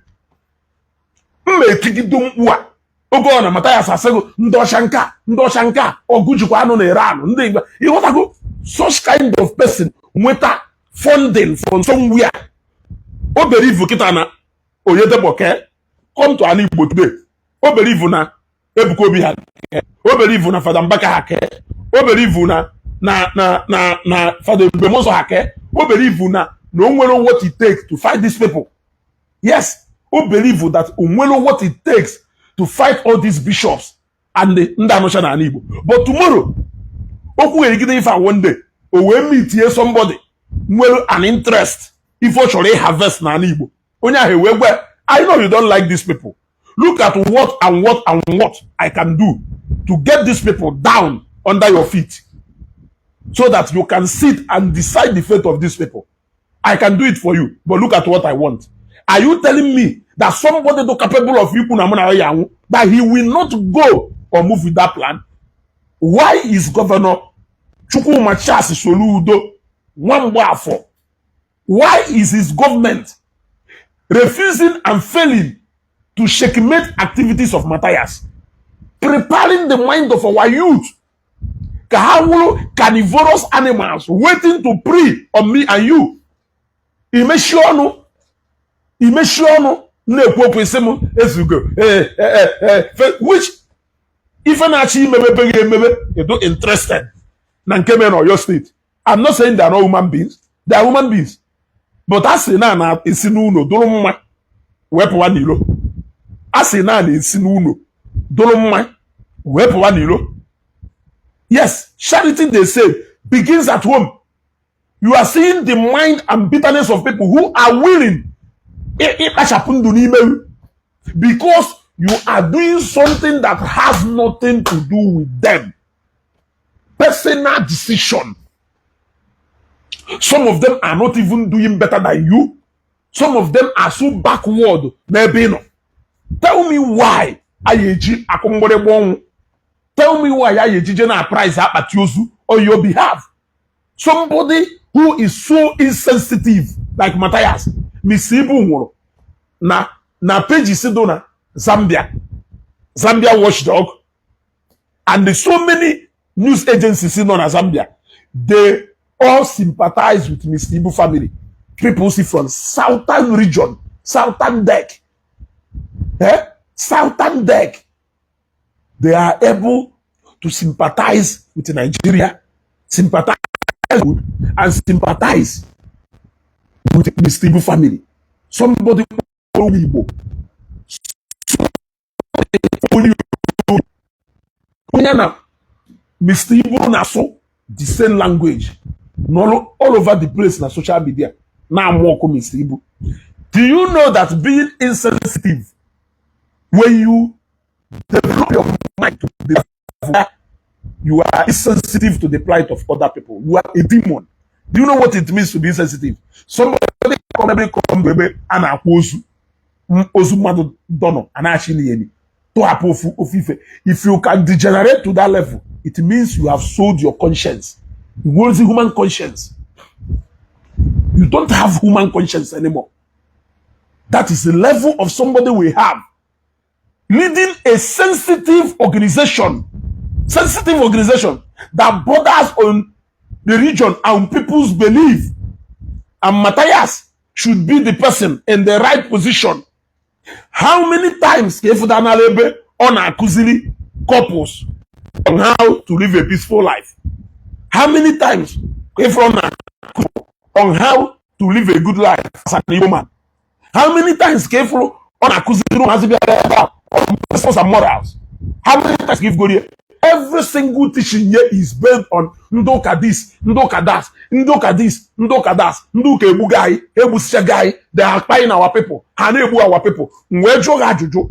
Mma etigido mkpu a oge ọ na Mathias asịgụ ndị ọcha nka, ndị ọcha nka ọgụ jikwa anụ na-ere anụ ndị Igbo. Ịghọtago, such kind of person nweta funding from somewhere, o believe kịta na Oyedepo ke come to ala Igbo today, o believe na Ebuka Obi ha ke, o believe na Fada Mbaka ha ke, o believe na Fada Ebube Muonso ha ke, o believe na o nwere what it takes to fight these people. Yes, o believe that o nwere what it takes to fight all these bishops and the ndị anụcha n'ala Igbo. But tomorrow, okwu ga-egide ife a, one day o wee meetie somebody nwere an interest ife ọ chọrọ ị harvest n'ala Igbo. Onye ahụ ewee gwa, "I know you don't like these people. Look at what and what and what I can do to get these people down under your feet so that you can sit and decide the fate of these people. I can do it for you, but look at what I want." Are you telling me that somebody do capable of ikwu na mụ na ya anwụ, that he will not go or move with that plan? Why is Governor Chukwuma Charles Soludo Nwamgbafọ, why is his government refusing and failing to checkmate activities of Matthias, preparing the mind of our youth ka ha wụrụ carnivorous animals waiting to prey on me and you? Imechi ọnụ, imechi ọnụ na-ekwu okwu isi m ezugo ee ee ee, which ife na-achọ imemebe gị emebe edo interested na nke mere n'Oyo State. I'm not saying they are not human beings. They are human beings, but a sị na na-esi n'ụlọ dụrụ mma wepụwa n'ilo. A sị na na-esi n'ụlọ dụrụ mma wepụwa n'ilo. Yes, charity, they say, begins at home. You are seeing the mind and bitterness of people who are willing ịkpachapụ ndụ n'ime because you are doing something that has nothing to do with them. Personal decision. Some of them are not even doing better than you. Some of them are so backward n'ebe ị nọ. Tell me why anyị eji akụ mgbịrịgba ọnwụ. Tell me why anyị ejije na price akpati ozu on your behalf. Somebody who is so insensitive like Matthias. Mr. Ibu nwụrụ na pages do na Zambia, Zambia Watchdog and the so many news agencies nọ na Zambia, they all sympathize with Mr. Ibu family. People see from southern region, southern deck, eh? Southern deck, they are able to sympathize with Nigeria, sympathize with and sympathize with Mr. Ibu family. Somebody onye Igbo, onye onye na Mr. Ibu na-asụ the same language n'all all over the place na social media na-amụ ọkụ Mr. Ibu. Do you know that being insensitive, when you develop your mind to the level you are insensitive to the plight of other people, you are a demon? Do you know what it means to be insensitive? Somebody come ebe come ebe a na-akwa ozu ozu mmadụ dọnọ a na-achị n'iyeni tụhapụ ofu ofu ife. If you can degenerate to that level, it means you have sold your conscience. You want human conscience, you don't have human conscience anymore. That is the level of somebody we have leading a sensitive organization, sensitive organization that borders on the region and people's belief. And Matthias should be the person in the right position. How many times ka ịfụta ebe ọ na-akụziri couples on how to live a peaceful life? How many times ka ịfụrụ na on how to live a good life as an Igbo man? How many times ka ịfụrụ ọ na-akụziri ụmụazị bịara ebe a on principles and morals? How many times ka ịfụgoro ya? Every single teaching here is based on ndị ụka this, ndị ụka that, ndị ụka this, ndị ụka that, ndị ụka egbugo anyị, egbusichago anyị. They are kpaying our people, ha na-egbu our people. M wee jụọ gị ajụjụ,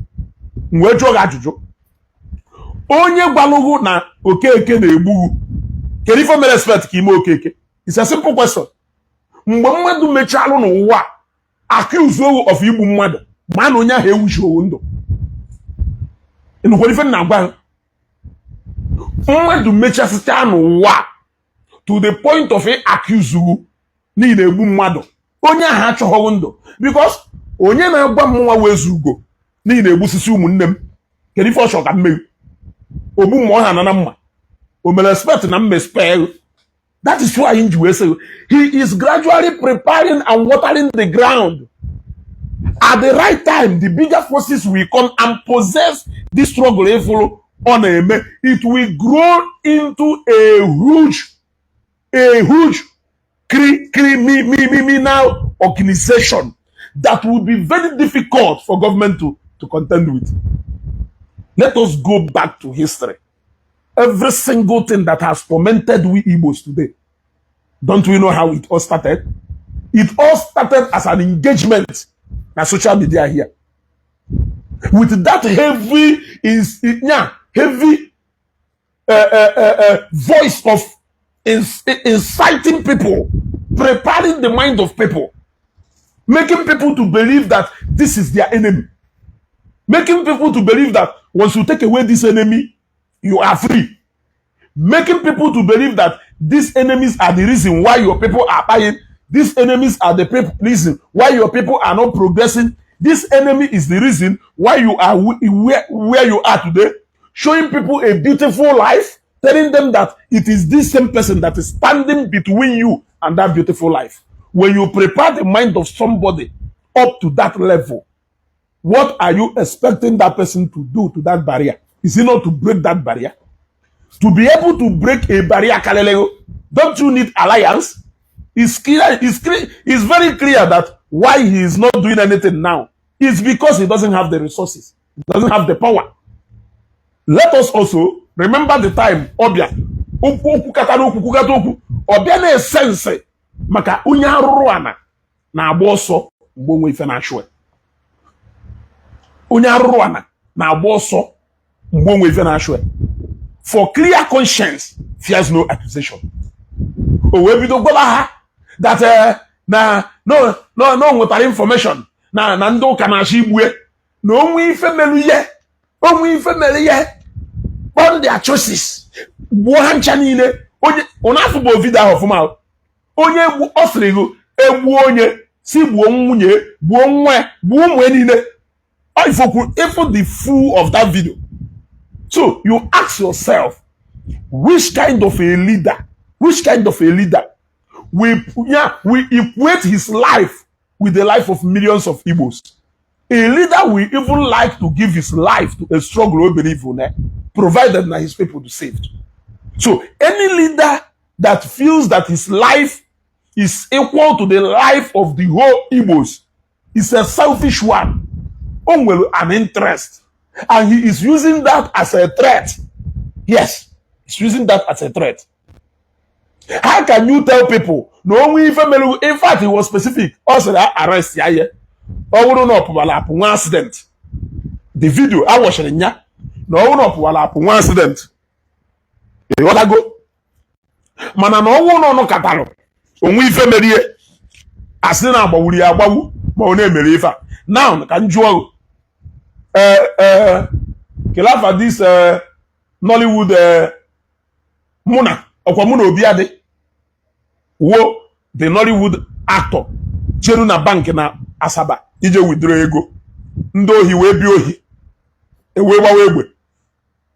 m wee jụọ gị ajụjụ, onye gwalụgụ na Okeke na-egbughu, kedu ife mere expect ka ime Okeke? It's a simple question. Mgbe mmadụ mechalụ n'ụwa accuse owu of igbu mmadụ, ma na onye ahụ ewuchi owu ndụ, ịnụkwara ife m na-agwa ha? Mmadụ mechasịcha n'ụwa to the point of accuse wu n'ihi na-egbu mmadụ, onye ahụ achọghị ndụ, because onye na-agwa m nwa wee ugo n'ihi na-egbusisi ụmụnne m, kedu ife ọ chọrọ ka m mee? Ogbu mma ọ ha na mma o mere expect na m spare. That is why ji wee sị he is gradually preparing and watering the ground. At the right time, the bigger forces will come and possess this struggle. Ifuru ọ na-eme, it will grow into a huge criminal organization that will be very difficult for government to contend with. Let us go back to history. Every single thing that has tormented we Igbos today, don't we know how it all started? It all started as an engagement. Na social media here with that heavy is, yeah, heavy voice of inciting people, preparing the mind of people, making people to believe that this is their enemy, making people to believe that once you take away this enemy, you are free, making people to believe that these enemies are the reason why your people are buying, these enemies are the people, reason why your people are not progressing, this enemy is the reason why you are where you are today, showing people a beautiful life, telling them that it is this same person that is standing between you and that beautiful life. When you prepare the mind of somebody up to that level, what are you expecting that person to do to that barrier? Is it not to break that barrier? To be able to break a barrier, Kalelego, don't you need alliance? It's clear, it's clear, it's very clear that why he is not doing anything now is because he doesn't have the resources, he doesn't have the power. Let us also remember the time ọbịa okwu okwu katara okwu kwukata okwu ọbịa na-ese nse maka onye arụrụ ana na-agba ọsọ mgbe onwe ife na-achụ ya. Onye arụrụ ana na-agba ọsọ mgbe onwe ife na-achụ ya. For clear conscience fears no accusation. O wee bido gwaba ha that na no no no nwetara information na na ndị ụka na-achọ igbue na onwe ife mere ihe onwe ife mere ihe on their choices gbuo ha ncha niile. Onye ụna afọ bụ video ahụ ọfụma, onye egbu ọ sịrị gị egbuo onye si gbuo nwunye, gbuo nwa ya, gbuo ụmụ ya niile. Ifokwu ifo the full of that video. So you ask yourself, which kind of a leader, which kind of a leader we, yeah, we equate his life with the life of millions of Igbos? A leader will even like to give his life to a struggle we believe in, provided that his people be saved. So any leader that feels that his life is equal to the life of the whole Igbos is a selfish one. O nwere an interest and he is using that as a threat. Yes, he's using that as a threat. How can you tell people na onwe ife mere? In fact, he was specific. Ọ sịrị arrest ya ye ọ bụrụ na ọ pụwara apụ nwa accident. The video a wọchịrị nya na ọ bụrụ na ọ pụwara apụ nwa accident, ịghọtago? Mana na ọnwụ na ọnụ katalụ onwe ife merie, asị na agbawuru ya agbawu ma ọ na-emere ife a. Now ka m jụọ, ee ee kelafa this Nollywood mụ na ọkwa mụ na obi adị wo the Nollywood actor jeru na bank na Asaba ije withdraw ego, ndị ohi wee bịa ohi ewee gbawa egbe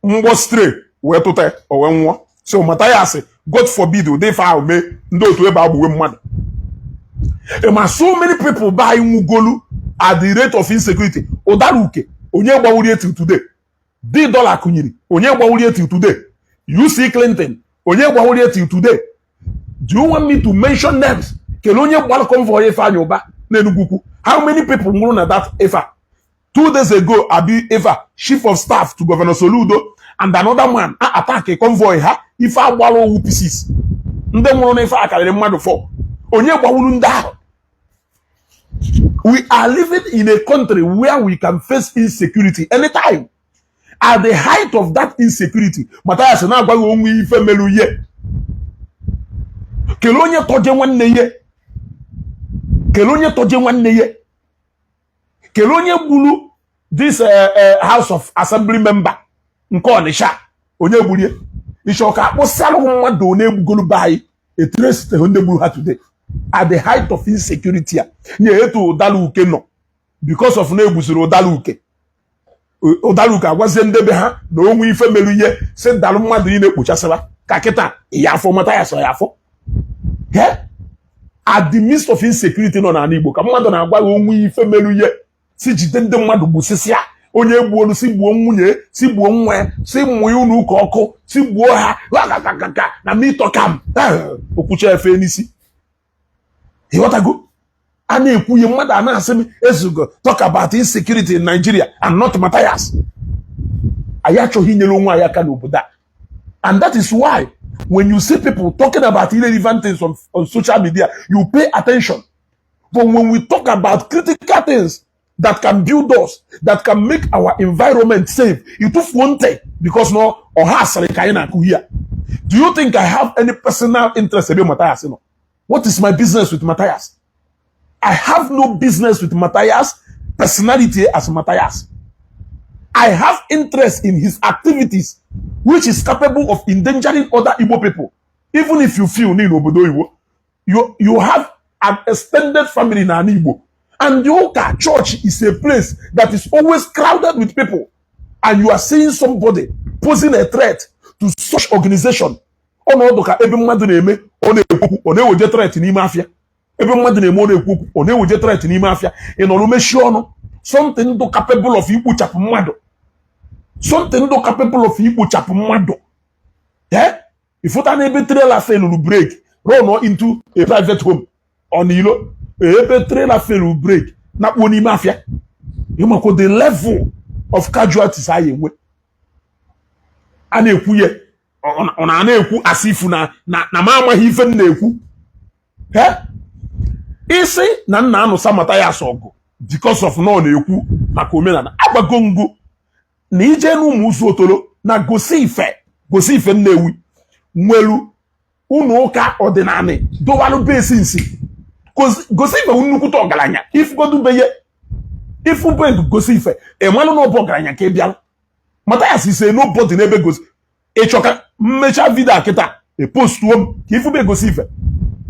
mgbọ stray wee tụta, o wee nwụọ. So Mathias, God forbid ụdị ife ahụ mee, ndị otu ebe agbuwe mmadụ. Ma so many people buy nwugolu at the rate of insecurity. Ụdara uke onye gbawurie till today, D dollar kụnyiri onye gbawurie till today, UC Clinton onye gbawurie till today. Do you want me to mention names? Kelee onye gbara convoy Ifeanyi Ụba n'Enugu Ukwu? How many people nwụrụ na that ife? 2 days ago, abi ife chief of staff to Governor Soludo and another man a attack a convoy ha, ife agbara owu pieces. Ndị nwụrụ n'ife a karịrị mmadụ 4. Onye gbawuru ndị ahụ? We are living in a country where we can face insecurity anytime. At the height of that insecurity, Mathias na-agwaghị onwe ife mere ihe. Kelee onye tọje nwanne ihe, kelee onye tọje nwanne ihe, kelee onye gburu this House of Assembly member nke Ọnịsha, onye gburie ịchọ ka akpụsịalụ mmadụ one egbugolu be anyị eturesiteghị ndị gburu ha today. At the height of insecurity a nye etu ụdala uke nọ because of na egbusiri ụdala uke, ụdala uke agwazie ndebe ha na onwe ife mere ihe si dalụ mmadụ niile kpochasịra ka kịta ya afọ mata ya sọ ya afọ. At the midst of insecurity nọ n'ala Igbo ka mmadụ na-agwa gị onwe ife mere ihe si jide ndị mmadụ gbusịsịa onye gbuolu, si gbuo nwunye, si gbuo nwa ya, si mụọ unu ụka ọkụ, si gbuo ha gagagagaga na mitọkam okwucha efe n'isi. Ịghọtago? A na-ekwu ihe mmadụ a na-asị m ezugo talk about insecurity in Nigeria and not Matthias. Anyị achọghị inyere onwe anyị aka n'obodo a, and that is why when you see people talking about irrelevant things on social media, you pay attention. But when we talk about critical things that can build us, that can make our environment safe, ịtụfuo ntị because no ọha asịrị ka anyị na-akụ here. Do you think I have any personal interest ebe Matthias nọ? What is my business with Matthias? I have no business with Matthias personality as Matthias. I have interest in his activities, which is capable of endangering other Igbo people. Even if you feel in obodo Igbo, you have an extended family in an Igbo. And the Ụka church is a place that is always crowded with people. And you are seeing somebody posing a threat to such organization. Ọnọdụ ka ebe mmadụ na-eme ọ na-ekwu, ọ na-eweje threat n'ime afịa. Ebe mmadụ na-eme ọ na-ekwu okwu, ọ na-eweje threat n'ime afịa. Ị nọrọ mechie ọnụ. Something dị capable of ikpochapụ mmadụ. Something dị capable of ikpochapụ mmadụ. Eh? Ịfụta na ebe trailer failuru brake run into a private home ọ n'ilo, ebe trailer failuru brake nakpuo n'ime afịa. Ịmakwa the level of casualties anyị enwe. A na-ekwu ya, ọ na na-ekwu asị ifu na m amaghị ife m na-ekwu. Eh? Isi na nna anụsa Mathias ọgụ because of na ọ na-ekwu maka omenala. Agbago ngụ na ije n'ụmụ ụzọ otolo na gosi ife, gosi ife Nnewi nwelu ụlọ ụka ọdịnala dowalụ besi nsi. Gosi ife nnukwute ọgaranya. Ifugodubeye ifube gosi ife, ịmalụ na ọ bụ ọgaranya ka ị bịara. Mathias ise nobody n'ebe gosi. Ịchọka mmecha video a kịta, epostuo m ka ifube gosi ife.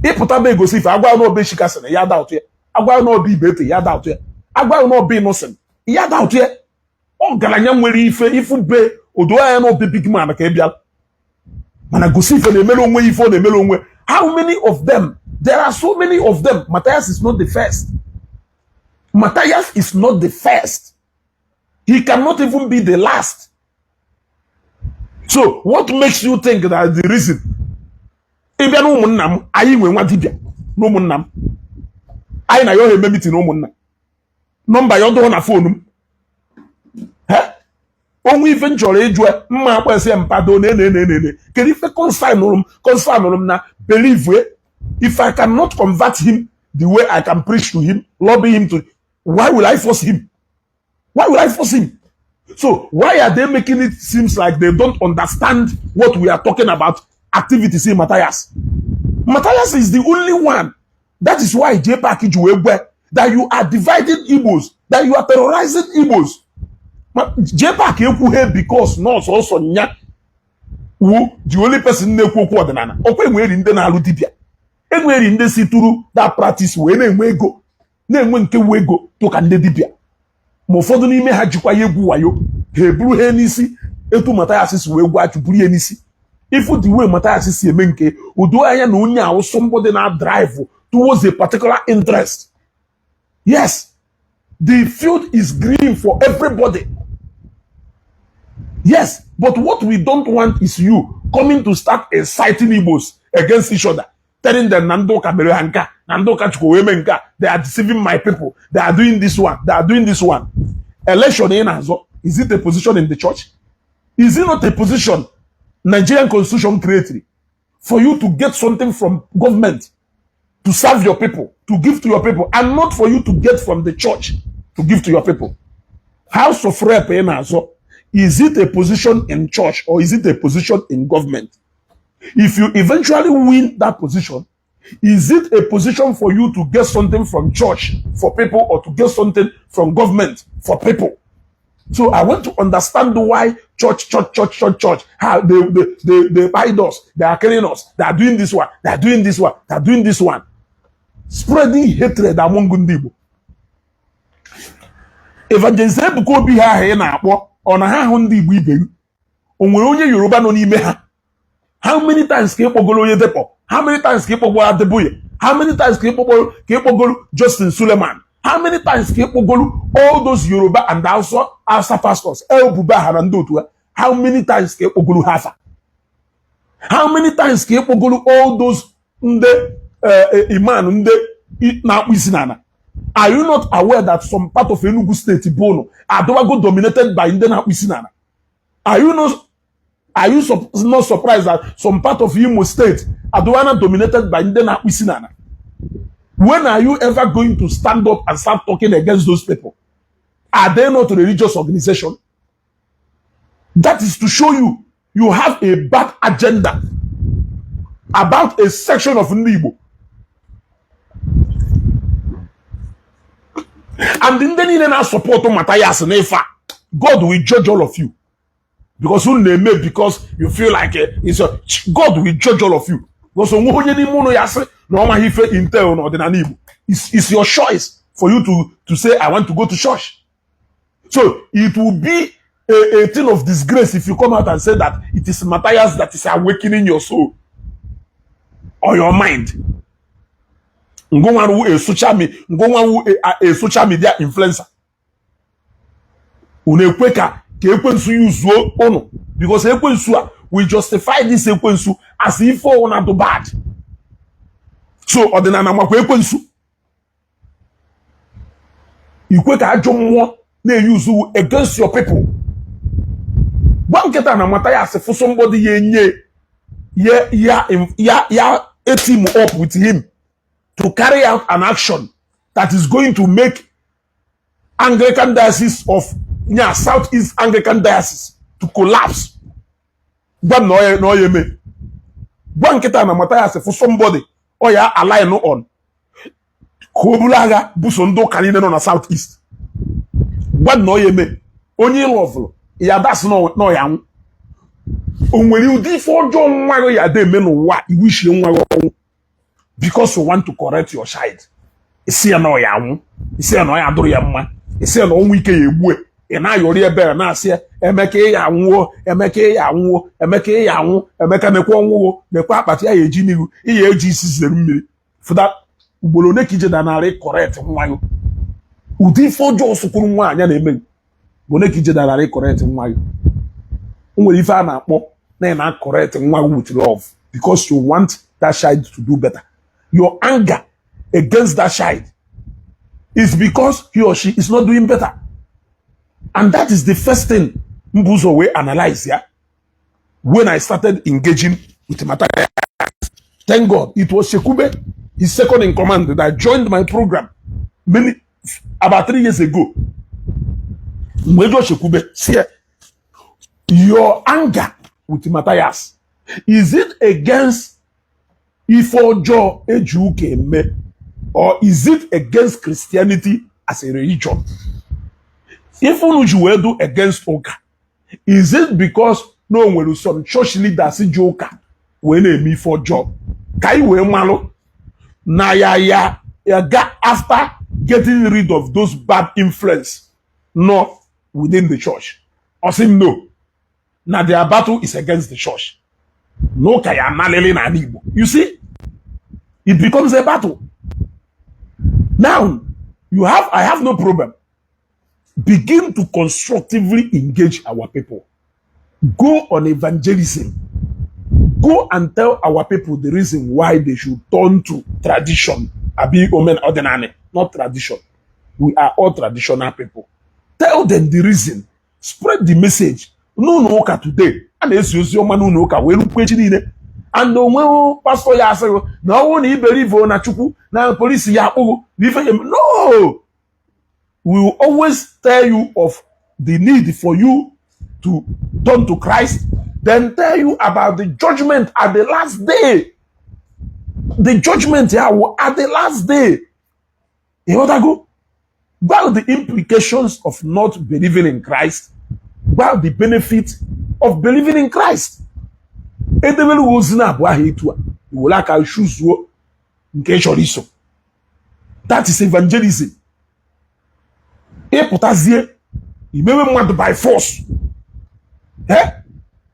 Ịpụta be gosi ife, agwa na obe shikasịrị ya da ụtụ ya, agwa na obe ibete ya da ụtụ ya, agwa na obe ịnụsịn ya da ụtụ ya. Ọgaranya nwere ife ifube odo anya na obe big man ka ị bịara. Mana gosi ife na-emere onwe ife ọ na-emere onwe. How many of them? There are so many of them. Matthias is not the first. Matthias is not the first. He cannot even be the last. So what makes you think that the reason ịbịa na ụmụnna m, anyị nwe nwa dibịa na ụmụnna m, anyị na ya ọha eme meeting ụmụnna, nọmba ya ọdụrụ na phone m. Onwe ife m chọrọ ịjụ mma akpọsị mpado na ene ene ene. Kedu ife concern m na believe? If I cannot convert him the way I can preach to him, lobby him to, why will I force him? Why will I force him? So why are they making it seems like they don't understand what we are talking about? Activities in Matthias. Matthias is the only one. That is why JPAC ji wee gwe that you are dividing Igbos, that you are terrorizing Igbos. JPAC ekwughe because nọọsụ ọsọ nya wu the only person na-ekwu okwu ọdịnala. Ọkwa enweri ndị na-alụ dibịa, enweri ndị si tụrụ that practice wee na-enwe ego, na-enwe nke wu ego tụka ndị dibịa. Ma ụfọdụ n'ime ha jikwa ya egwu wayo, ha eburu ha n'isi etu Mathias si wee gwa achụ buru ya n'isi. Ifu the way Mathias si eme nke udo anya na onye ahụ, somebody na drive towards a particular interest. Yes, the field is green for everybody, yes, but what we don't want is you coming to start inciting Igbos against each other, telling them na ndị ụka mere ha nke a, na ndị ụka chukwu wee mee nke a. They are deceiving my people, they are doing this one, they are doing this one. Election ị na-azọ, is it a position in the church? Is it not a position Nigerian constitution created for you to get something from government to serve your people, to give to your people, and not for you to get from the church to give to your people? House of Rep ị na-azọ, is it a position in church or is it a position in government? If you eventually win that position, is it a position for you to get something from church for people or to get something from government for people? So I want to understand why church, church, church, church, church, how they hide us, they are killing us, they are doing this one, they are doing this one, they are doing this one. Spreading hatred among ndị Igbo. Evangelist Ebuka Obi ha ahụ ị na-akpọ, ọ na ha ahụ ndị Igbo ibe gị? O nwere onye Yoruba nọ n'ime ha? How many times ka ị kpọgoro onye Depo? How many times ka ị kpọgoro Adeboye? How many times ka ị kpọgoro Justin Suleman? How many times ka ị kpọgoro all those Yoruba and Hausa pastors, Ebuba ha na ndị otu ha? How many times ka ị kpọgoro ha afa? How many times ka ị kpọgoro all those ndị imam, ndị na-akpụ isi n'ala? Are you not aware that some part of Enugu State bụ ụnụ adọwago dominated by ndị na-akpụ isi n'ala? Are you not surprised that some part of Imo State adọwana dominated by ndị na-akpụ isi n'ala? When are you ever going to stand up and start talking against those people? Are they not a religious organization? That is to show you you have a bad agenda about a section of ndị Igbo. And ndị niile na-support Matthias n'ife a, God will judge all of you. Because unu na-eme because you feel like it's a, God will judge all of you. Because onwe onye n'ime ụnụ ya sị na ọ maghị ife intel n'ọdịnala Igbo. It's your choice for you to say, "I want to go to church." So it will be a thing of disgrace if you come out and say that it is Matthias that is awakening your soul or your mind. Ngụnwa a social media influencer. Unu ekwe ka ekwensu yuzuo unu, because ekwensu a we justify this ekwensu as ife ọwụna do bad. So ọdịnala makwa ekwensu ikwe ka ajọ mmụọ na-eyuzu against your people. Gwa nkịta na Matthias fụ somebody ya enye ya ya ya ya a team up with him to carry out an action that is going to make Anglican Diocese of nya Southeast Anglican Diocese to collapse. Gwa m na ọ ya eme. Gwa nkịta na Matthias fụ somebody ọ ya align on ka o buru agha buso ndị ụka niile nọ na South East. Gwa m na ọ ya eme. Onye ịlọvụrụ ya dasị na ọ ya nwụ. O nwere ụdị ife ọjọọ nwa gị ya ada eme n'ụwa iwu ishie nwa gị ọnwụ because you want to correct your child. Isi ya na ọ ya anwụ, isi ya na ọ ya adụrụ ya mma, isi ya na ọnwụ ike ya egbue. Ị na-ayọrị ebere na-asị ya, "Emeka, ị ya anwụọ. Emeka, ị ya anwụọ. Emeka, ị ya anwụ. Emeka, nekwa ọnwụwo, nekwa akpati ya ya eji n'ihu ị ya eji isi zere mmiri." Fụda ugboro one ka ije danarị correct nwa gị ụdị ife ọjọọ sụkwuru nwaanyị na-eme gị. One ka ije danarị correct nwa gị. O nwere ife a na-akpọ na ị na-correct nwa gị with love because you want that child to do better. Your anger against that child is because he or she is not doing better, and that is the first thing Mbuzo wee analyze ya when I started engaging with Matthias. Thank God it was Shekube, his second in command, that joined my program many about 3 years ago. Mgbe jụọ Shekube si ya, "Your anger with Matthias, is it against ife ọjọọ eji ụka eme or is it against Christianity as a religion? Ife unu ji wee do against ụka, is it because na o nwere some church leaders ji ụka wee na-eme ife ọjọọ?" Ka anyị wee malụ na ya ya ya ga after getting rid of those bad influence nọ within the church. Ọ sị m no, na their battle is against the church, n'ụka ya analịlị n'ala Igbo. You see, it becomes a battle now. You have I have no problem. Begin to constructively engage our people. Go on evangelism. Go and tell our people the reason why they should turn to tradition, abi omen ọdịnanị, not tradition. We are all traditional people. Tell them the reason. Spread the message. N'ụlọ ụka today, a na-esi ozi ọma n'ụlọ ụka wee rukwa echi niile, and onweghị pastọ ya asịghị na ọnwụ na iberibe na Chukwu na polisi ya akpụghụ na ife ya. No, we will always tell you of the need for you to turn to Christ, then tell you about the judgment at the last day. The judgment ya wụ at the last day. Ịghọtago? Gwa the implications of not believing in Christ, gwa the benefit of believing in Christ. Edebere ozi na abụọ ahụ etu a, iwere aka choosuo nke ị chọrọ iso. That is evangelism. Ịpụtazie imewe mmadụ by force, eh?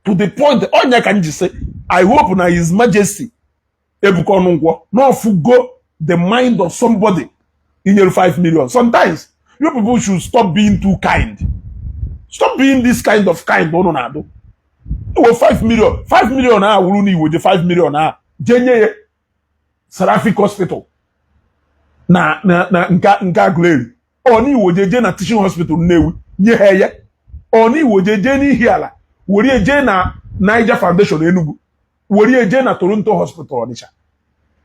To the point onye ka m ji sị, I hope na His Majesty Ebuka Ọnụnkwọ n'ọfụgo the mind of somebody inyere 5 million. Sometimes you people should stop being too kind. Stop being this kind of kind ụnụ na-adụ. Iwe 5 million, 5 million a wuru na iwe je 5 million a jee nye ya Seraphic Hospital na nke Aguleri, ọ na iwe je jee na Teaching Hospital Nnewi nye ha ya, ọ na iwe je jee n'ihi ala were jee na Niger Foundation Enugu, were jee na Toronto Hospital Onitsha.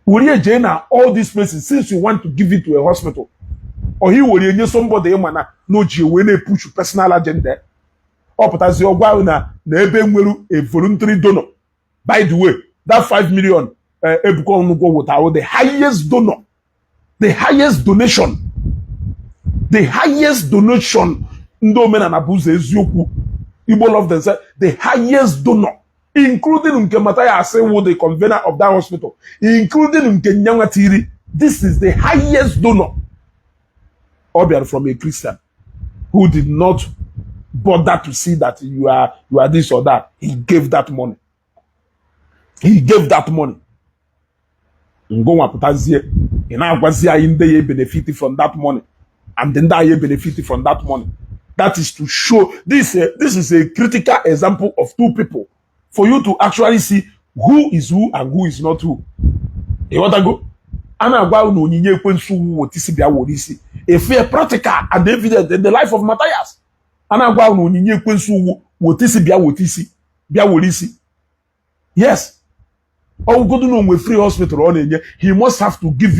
Were jee na all these places. Since you want to give it to a hospital, or he were nye somebody ịma na o ji wee na-epush personal agenda, ọ pụtazi ọgwa ahụ na ebe nwere a voluntary donor. By the way, that 5 million Ebuka Onugwo wetara, the highest donor, the highest donation, the highest donation ndị omenala bụ ụzọ eziokwu Igbo love themselves, the highest donor, including nke Mathias wụ the convener of that hospital, including nke Nyanwa tiri, this is the highest donor. Ọ bịara from a Christian who did not bother to see that you are this or that. He gave that money. He gave that money. Ngụnwa pụtazie, ị na-agwazi anyị ndị ya benefit from that money and ndị anyị benefit from that money. That is to show this is a critical example of two people for you to actually see who is who and who is not who. Ịghọtago? A na-agwa unu onyinye ekwensu wu wotisi bịa were isi efe, practical and evident in the life of Matthias. A na-agwa unu onyinye ekwensu wu wotisi bịa wotisi bịa were isi. Yes, ọgwụgodu na onwe free hospital ọ na-enye, he must have to give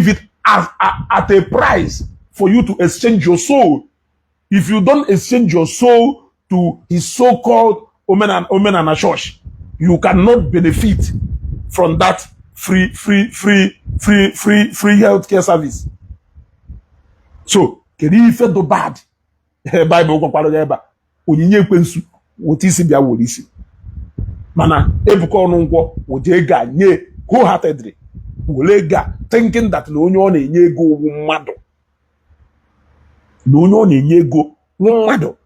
it at a price for you to exchange your soul. If you don't exchange your soul to his so-called omenana church, you cannot benefit from that free free free free free free healthcare service. So kedu ife do bad? Bible gwakwara ya ebe a, onyinye ekwensu weta isi bịa were isi. Mana Ebuka Ọnụnkwọ wụji ego a nye wholeheartedly, were ego a thinking that na onye ọ na-enye ego wụ mmadụ, na onye ọ na-enye ego wụ mmadụ.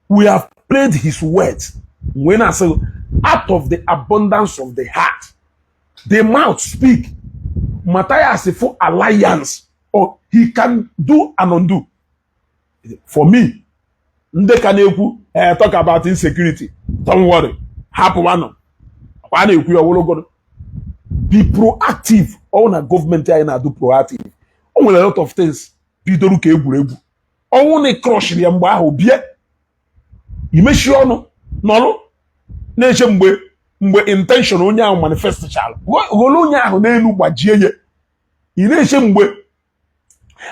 We have played his words wee na-asị, "Out of the abundance of the heart the mouth speak." Matthias for alliance or he can do and undo. For me, ndị ka na-ekwu, talk about insecurity, don't worry, hapụ nwanụ a na-ekwu ya ọwụlụgoro. Be proactive. Ọ na gọọmenti anyị na-adụ proactive, o nwere a lot of things bidoro ka egwuregwu. Ọnwụ na crushiri ya mgbe ahụ, bie imechi ọnụ nọrụ na-eche mgbe intention onye ahụ manifestchara, ghọrọ onye ahụ n'elu, gbajie ya. Ị na-eche mgbe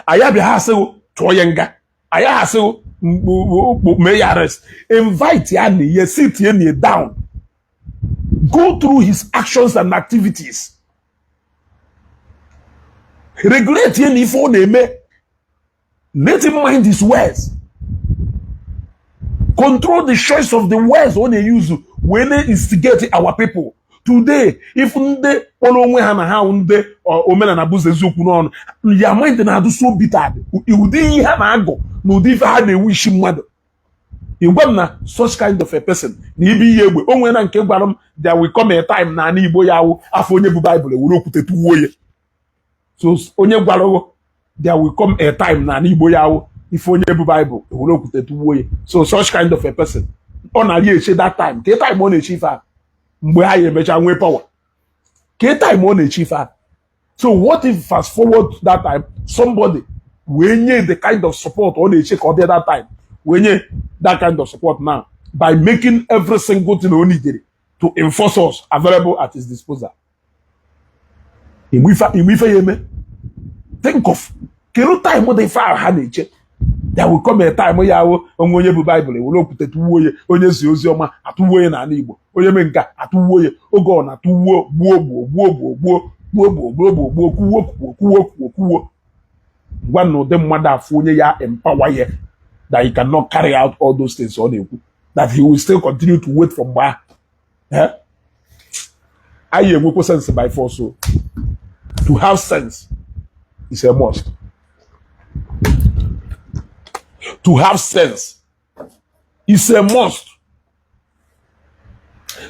anyị abịa, ha asịghị tụọ ya nga, anyị asịghị mee ya arrest. Invite ya na ihe, sit ya na down, go through his actions and activities, regulate ya na ife ọ na-eme. Let him mind his words, control the choice of the words ọ na-use wee na-instigate our people today. If ndị kpọrọ onwe ha na ha ndị omenala bụzọ eziokwu n'ọnụ ya, mind na-adụ so bitter, ụdị ihe ha na-agụ na ụdị ife ha na-ewu isi mmadụ. Ịgwa m na such kind of a person na ibe ihe egbe o nwere na nke gwara m, there will come a time na ala Igbo ya awụ afọ onye bụ Baịbụl ewere okwute tụwuo ya. So onye gwara, there will come a time na ala Igbo ya awụ ife onye bụ Baịbụl ewere okwute tụwuo ya. So such kind of a person, ọ na-arị eche that time. Ka time ọ na-eche ife a, mgbe ha ya emecha nwee power, ka time ọ na-eche ife a. So what if fast forward to that time, somebody wee nye the kind of support ọ na-eche ka ọ bịa that time, wee nye that kind of support now by making every single thing o needed to enforce us available at his disposal? Igbe ife ya eme, think of kedu time dị ife ahụ ha na-eche. There will come a time ya ahụ onwe onye bụ Baịbụl ewere okwute tụwuo ya, onye zi ozi ọma atụwuo ya n'ala Igbo, onye mee nke a atụwuo ya. Oge ọ na-atụwuo, gbuo gbuo gbuo gbuo gbuo gbuo gbuo gbuo gbuo gbuo, kwuwo kwuo kwuwo kwuo kwuo. Gwa na ụdị mmadụ afụ onye ya empower ya that he cannot carry out all those things ọ na-ekwu, that he will still continue to wait for mgbe ahụ. Eh? Anyị enwekwa sense by force. O to have sense is a must. To have sense is a must.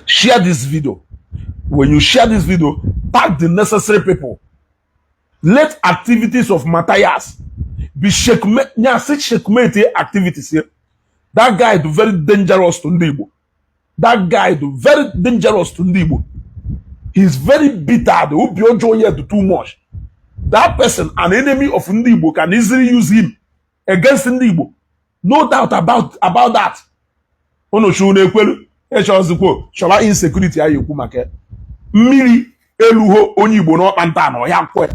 Share this video. When you share this video, tag the necessary people. Let activities of Matthias be checkmate. Nya say checkmate activities here. That guy do very dangerous to ndị Igbo. That guy do very dangerous to ndị Igbo. He's very bitter. The obi ọjọọ ya do too much. That person, an enemy of ndị Igbo, can easily use him against ndị Igbo. No doubt about that. Unu chu na-ekwelu ịchọzikwo chọba insecurity anyị ekwu maka ya. Mmiri. Eluho onye Igbo n'ọkpa nta na ọya kwe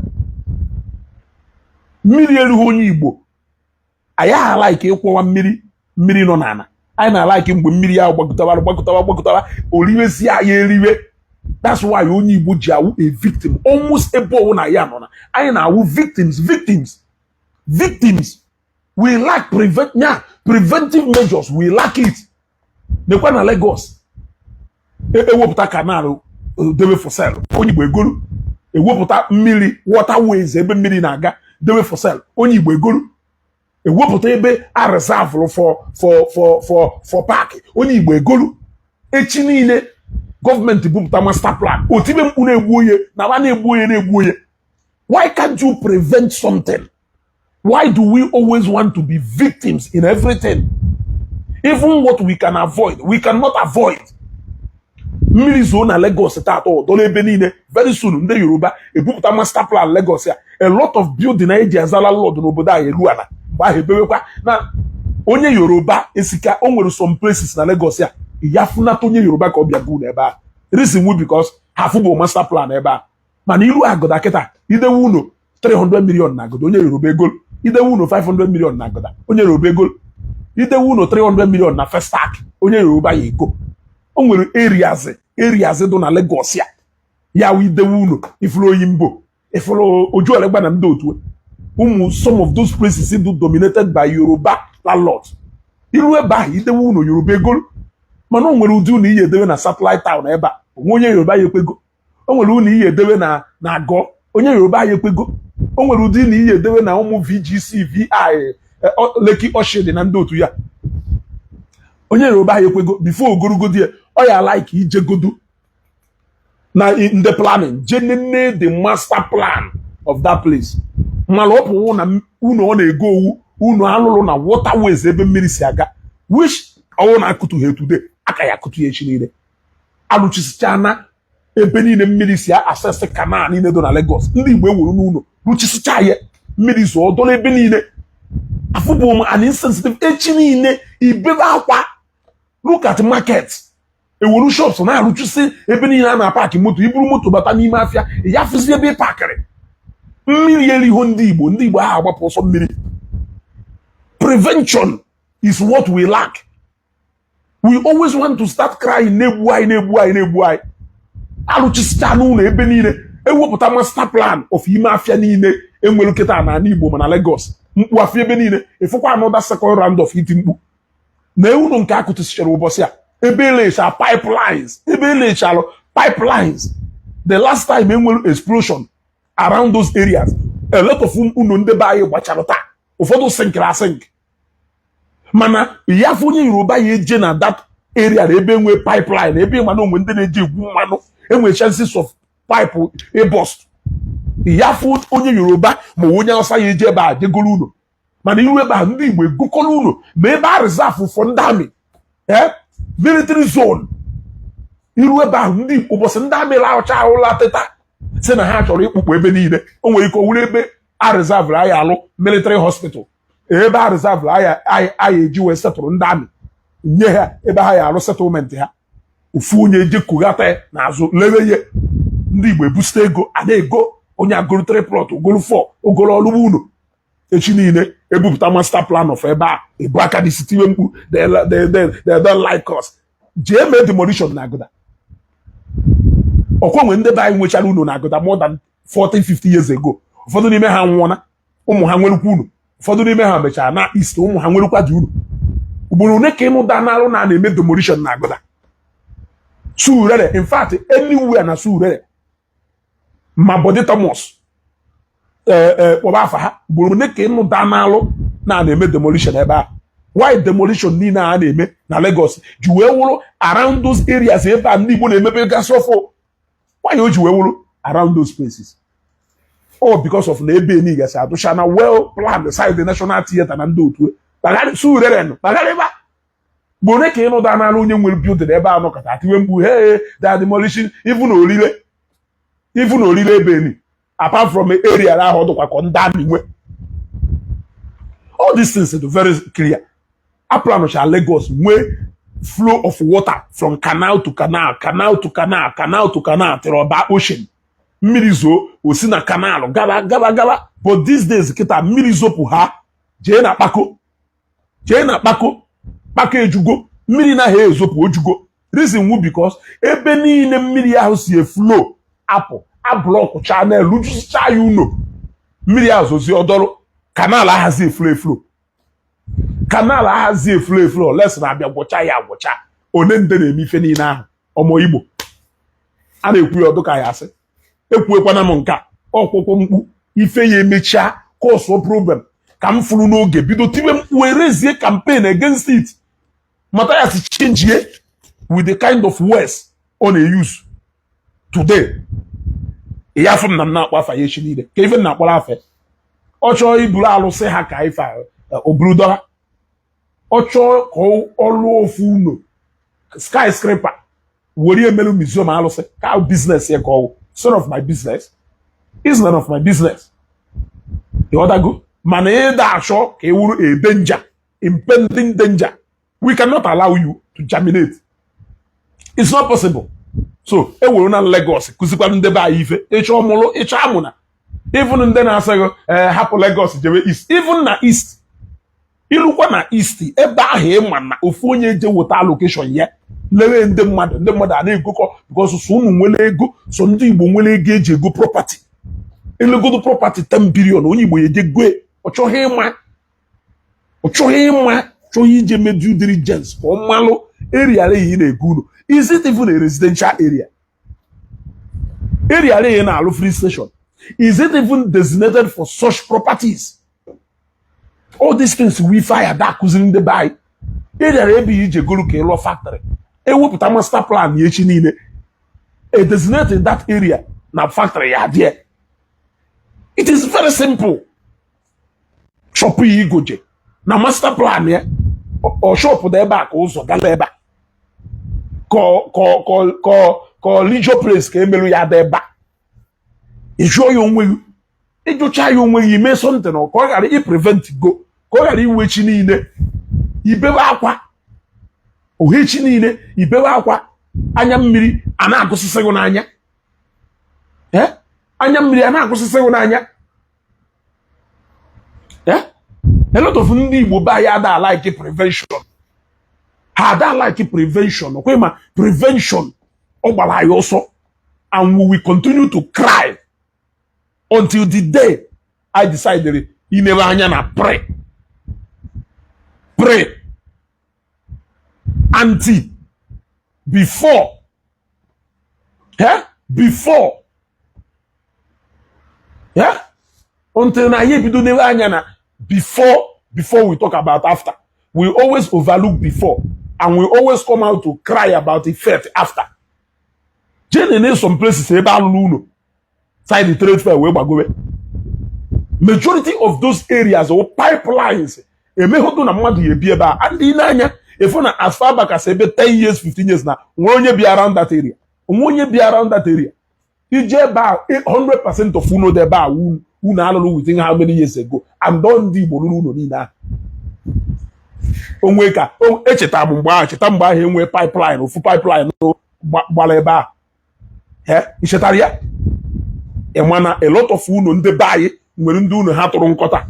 mmiri. Eluho onye Igbo, anyị a-like ịkwọwa mmiri. Mmiri nọ n'ala, anyị na-a-like mgbe mmiri ya gbagotawara, gbagotawara, gbagotawara, oriwezie anyị eriwe. That's why onye Igbo ji awụ a victim almost ebe ọwụ na ya nọ na anyị na-awụ victims, victims, victims. We lack prevent, yeah, preventive measures. We lack it. Nekwa na Lagos, ewepụta canal debe for sale, onye Igbo egolu. Ewepụta mmiri, waterways, ebe mmiri na-aga, debe for sale, onye Igbo egolu. Ewepụta ebe a reserve for park, onye Igbo egolu. Echi niile gọọmenti bupụta master plan, otibe mkpu na-egbu onye na ba na-egbu onye na-egbu onye. Why can't you prevent something? Why do we always want to be victims in everything? Even what we can avoid, we cannot avoid. Mmiri zoo na Lagos taata, ọdọrọ ebe niile. Very soon ndị Yoruba ebupụta master plan Lagos ya. A lot of building eji azala lọd n'obodo ahụ elu ala. Mgbe ahụ ebewekwa na onye Yoruba esika. O nwere some places na Lagos ya ya funata onye Yoruba ka ọ bịa bụ n'ebe a. Reason wu because ha fụbụ master plan ebe a. Mana iru Agụda kịta, idewe unu 300 million na Agụda, onye Yoruba ego. Idewe unu 500 million na Agụda, onye Yoruba ego. Idewe unu 300 million na Festac, onye Yoruba ya ego. O nwere areas dị na Lagos ya ya wụ idewe unu ifuru Oyimbo, ifuru Ojuelegba na ndị otu ụmụ. Some of those places dị dominated by Yoruba landlords. Iru ebe ahụ, idewe unu, Yoruba ego. Mana o nwere ụdị unu iyi edewe na Satellite Town ebe a, onwe onye Yoruba ya ekwego. O nwere unu iyi edewe na Agọ, onye Yoruba ya ekwego. O nwere ụdị na iyi edewe na ụmụ VGC, VI, Lekki, Oshodi na ndị otu ya, onye Yoruba ya ekwego. Before ogorugodi ya, ọ ya like ijegodu na ndị planning, je nene the master plan of that place. Mana ọ pụwo na unu ọ na-ego owu unu alụrụ na waterways, ebe mmiri si aga, which ọwụ na akụtụ ha today, aka ya akụtụ ya echi niile. Alụchisichana ebe niile mmiri si access canal niile dị na Lagos. Ndị Igbo ewuru n'ụlọ rụchisicha ya, mmiri zụọ dọrọ ebe niile. Afụbụ m an insensitive. Echi niile ibebe akwa. Look at market, ewuru shops na-arụchisi ebe niile a na-apaki moto. Iburu moto bata n'ime afịa, ya fụzi ebe ị pakịrị. Mmiri eriho ndị Igbo. Ndị Igbo ahụ agbapụ ọsọ mmiri. Prevention is what we lack. We always want to start crying. Na-egbu anyị, na-egbu anyị, na-egbu anyị. Arụchisicha n'ụlọ ebe niile, ewepụta master plan of ime afịa niile enwere kịta na ala Igbo, ma na Lagos, mkpu afịa ebe niile. Ịfụkwa another second round of iti mkpu na ewuru nke akụtụsichara ụbọchị a, ebe elecha pipelines, ebe elechalụ pipelines. The last time enwere explosion around those areas, a lot of unu ndị be anyị gbachara taa. Ụfọdụ sinkịrị asink. Mana ya fụ onye Yoruba ya eje na that area na ebe enwe pipeline, ebe ịma na onwe ndị na-eji egwu mmanụ, enwe chances of pipe ịburst. Ya fụ onye Yoruba ma onye Hausa ya eje ebe a jegoro unu. Mana iru ebe a, ndị Igbo egokọrọ unu ma ebe a reserve for ndị army, military zone. Iru ebe ahụ, ndị ụbọchị ndị army laụcha ahụla teta si na ha chọrọ ịkpụkpụ ebe niile. O nwere ike owuru ebe a reserve anyị alụ military hospital, ebe a reserve anyị eji wee setụrụ ndị army, nye ha ebe ha ya alụ settlement ha. Ofu onye eje kughata n'azụ lewe ihe. Ndị Igbo ebusite ego a na-ego. Onye agoro 3 plot, ogoro 4, ogoro ọlụgbo unu. Echi niile ebupụta master plan of ebe a, ebu aka dị sitiwe mkpu, "They don't like us." Jee mee demolition na Agụda. Ọkwa nwe ndị be anyị nwechara unu na Agụda more than 40 50 years ago. Ụfọdụ n'ime ha nwụọna, ụmụ ha nwerukwa unu. Ụfọdụ n'ime ha mechara na east, ụmụ ha nwerukwa dị unu. Ugboro one ka ịnụ da n'alụ na na-eme demolition na Agụda, Surulere, in fact anywhere na Surulere, ma Bode Thomas, ee, kpọba afa ha. Ugboro one ka ịnụ da n'alụ na na-eme demolition ebe a? Why demolition niile a na-eme na Lagos ji wee wụrụ around those areas ebe a ndị Igbo na-emepe gasị ọfụ? Why o ji wee wụrụ around those places? All because of na ebe ni gasị adụcha na well planned side the National Theatre na ndị otu Surulere nụ kpagharịba. Gbore ka ịnụ da n'ala onye nwere building ebe a nọkọta atiwe mkpu, "Hey, they are demolishing." Even Orile, even Orile ebe ni, apart from area ahụ ọ dịkwa ka ndị army nwe. All these things are very clear. Aplanụcha Lagos nwee flow of water from canal to canal, canal to canal, canal to canal, till ọba ocean. Mmiri zoo, o si na canal gaba gaba gaba. But these days kịta, mmiri zopụ ha, jee na kpako, jee na kpako, kpako ejugo. Mmiri naghị ezopụ, ojugo. Reason wu because ebe niile mmiri ahụ si eflow apụ, ablock channel, jusicha ya uno. Mmiri ahụ zozi, ọdọrọ canal ahazi eflow eflow, canal ahazi eflow eflow. Les na-abịa gwọcha ya agwọcha. One ndị na-eme ife niile ahụ, ọmọ Igbo a na-ekwu ya ọdụ ka ya asị ekwuekwana m nke a. Ọkwụkwọ mkpu ife ya emechaa cause problem ka m fụrụ n'oge bido tibe mkpu, erezie campaign against it. Matthias change with the kind of words ọ na-use today. Ya afọ m na m na-akpọ afa ya echi niile ka ife m na-akpọrọ afa. Ọ chọọ iburu alụsị ha ka ife oburu dọla. Ọ chọọ ka ọ lụọ ofu ụlọ skyscraper were emelu museum alụsị ka business ya, ka ọwụ son of my business is none of my business. Ịghọtago? Mana ịda achọ ka e wuru a danger, impending danger, we cannot allow you to germinate. It's not possible. So e were na Lagos kụzikwara ndị be anyị ife ịchọ mụrụ ịchọ amụna. Even ndị na-asị gị ee, hapụ Lagos jebe east, even na east, ilukwa na east ebe ahụ, ịma na ofu onye je weta allocation ya lewe ndị mmadụ, ndị mmadụ a na-egokọ because so unu nwere ego, so ndị Igbo nwere ego eji ego property. Elegodo property 10 billion, onye Igbo ya eje goe. Ọ chọghị ịma, ọ chọghị ịma, chọghị ije mee due diligence ka ọ malụ area ị na-ego unu. Is it even a residential area? Area ị na-alụ free station, is it even designated for such properties? All these things we fire da akụziri ndị be anyị. Area ebe ije golu ka ịlụọ factory, ewepụta master plan ya echi niile, a designated that area na factory ya dị. It is very simple. Shop ya igoje na master plan ya, ọ shop dị ebe a ka ụzọ gala ebe a, ka leisure place ka emelu ya dị ebe a. Ịjụọ ya onwe gị, ịjụcha ya onwe gị, ime something ka ọ ghara iprevent go, ka ọ ghara iwe chi niile ibebe akwa ohechi niile ibebe akwa, anya mmiri a na-agụsịsị gị n'anya. Anya mmiri a na-agụsịsị gị n'anya. A lot of ndị Igbo be anyị ada like prevention, ha ada like prevention. Okwe ma prevention ọ gbara anyị ọsọ, and we will continue to cry until the day I decided inebe anya na pre anti before, before, until na anyị ebido nebe anya na before. Before we talk about after, we always overlook before, and we always come out to cry about effect after. Jee nene some places ebe alụlụ ụlọ side trade fair wee gbagowe, majority of those areas or pipelines emeghodo na mmadụ ya ebi ebe a. Ndị n'anya efu na as far back as ebe 10 years, 15 years, na nwe onye bi around that area, onwe onye bi around that area. Ije ebe a, 100% of unu dị ebe a, unu alụrụ within how many years ago, and don ndị Igbo ruru unu niile ahụ. Onwe ka echeta m mgbe ahụ, cheta mgbe ahụ enwee pipeline, ofu pipeline gbara ebe ahụ. Ichetara ya? Ị ma na a lot of unu ndị be anyị nwere ndị unu ha tụrụ nkọta,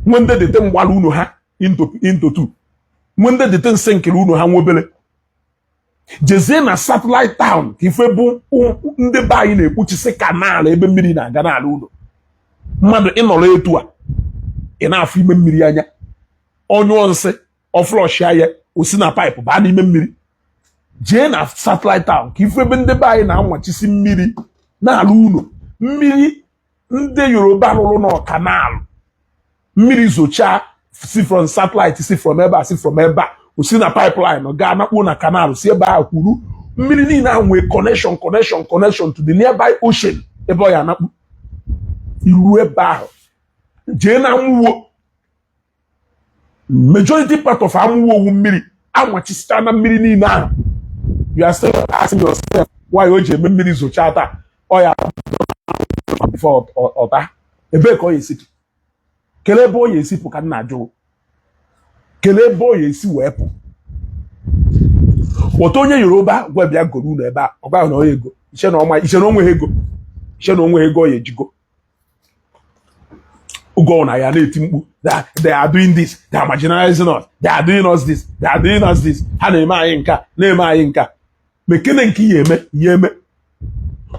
nwee ndị dete mgbala unu ha into two, nwee ndị dete nsị nkiri unu ha nwobere. Jezie na Satellite Town ka ife bụ ndị be anyị na-ekpuchisi canal ebe mmiri na-aga n'ala ụlọ mmadụ. Ịnọrọ etu a, ị na-afụ ime mmiri anya. Ọnyụọ nsị, ọ flushia ya, o si na pipe baa n'ime mmiri. Jee na Satellite Town ka ife ebe ndị be anyị na-anwachisi mmiri n'ala ụlọ. Mmiri ndị Yoruba rụrụ na canal, mmiri zochaa si from Satellite, si from ebe a, si from ebe a, o si na pipeline gaa nakpuo na canal, si ebe ahụ kwuru. Mmiri niile ahụ nwee connection, connection, connection to the nearby ocean ebe ọ ya anakpu iru ebe ahụ. Jee na Amụwo, majority part of Amụwo owu mmiri amachisicha na mmiri niile ahụ. You are still asking yourself why o ji eme mmiri zochaa taa, ọ ya before ọta ebee ka ọ ya esipụ? Kelee ebe ọ ya esipụ ka m na-ajụ. Kelee ebe ọ ya esi wee pụ? Kpọta onye Yoruba gwa bịa goro unu ebe a, ọ gwaghị na ọ ego iche na ọma, iche na o nweghị ego. Iche na onwe ego ya ejigo oge ọ na ya na-eti mkpu, "They are doing this, they are marginalizing us, they are doing us this, they are doing us this." Ha na-eme anyị nka, na-eme anyị nka. Mekene nke ihe eme, ihe eme,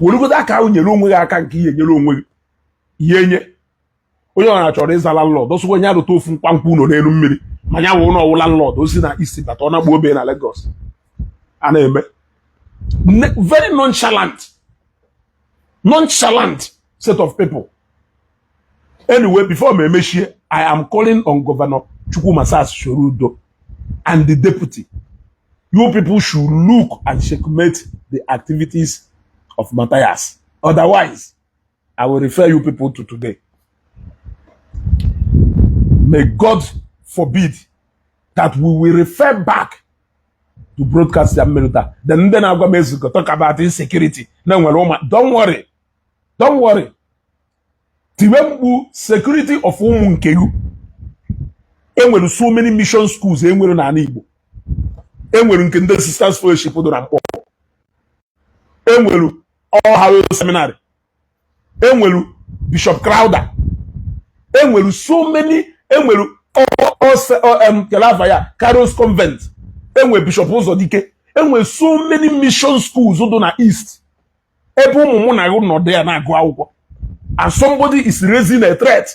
weregodo aka ahụ nyere onwe gị aka, nke ihe nyere onwe gị ihe nye onye ọ na-achọrọ ịza landlord. Ọsọkwa onye arụta ofu mkpamkpa ụlọ n'elu mmiri, ma ya wụ ụlọ ọwụ landlord o si na isi bata, ọ na-agba obe na Lagos a na-eme. Very nonchalant, nonchalant set of people. Anyway, before m emechie, I am calling on Governor Chukwuma Soludo and the deputy. You people should look and checkmate the activities of Matthias. Otherwise, I will refer you people to today. May God forbid that we will refer back to broadcast ya mmerụta. Then ndị na-agwa m ezugo talk about insecurity na nwere ụma. Don't worry, don't worry. Tiwe mkpu security of ụmụ nke gị. Enwere so many mission schools enwere n'ala Igbo. Enwere nke ndị Sisters Fellowship dị na Mkpọ, enwere All Hallows Seminary, enwere Bishop Crowther, enwere so many, enwere kelava ya Carols Convent, enwere Bishop Ụzọdike, enwere so many mission schools dị na East ebe ụmụ mụ na gị nọdụ ya na-agụ akwụkwọ, and somebody is raising a threat.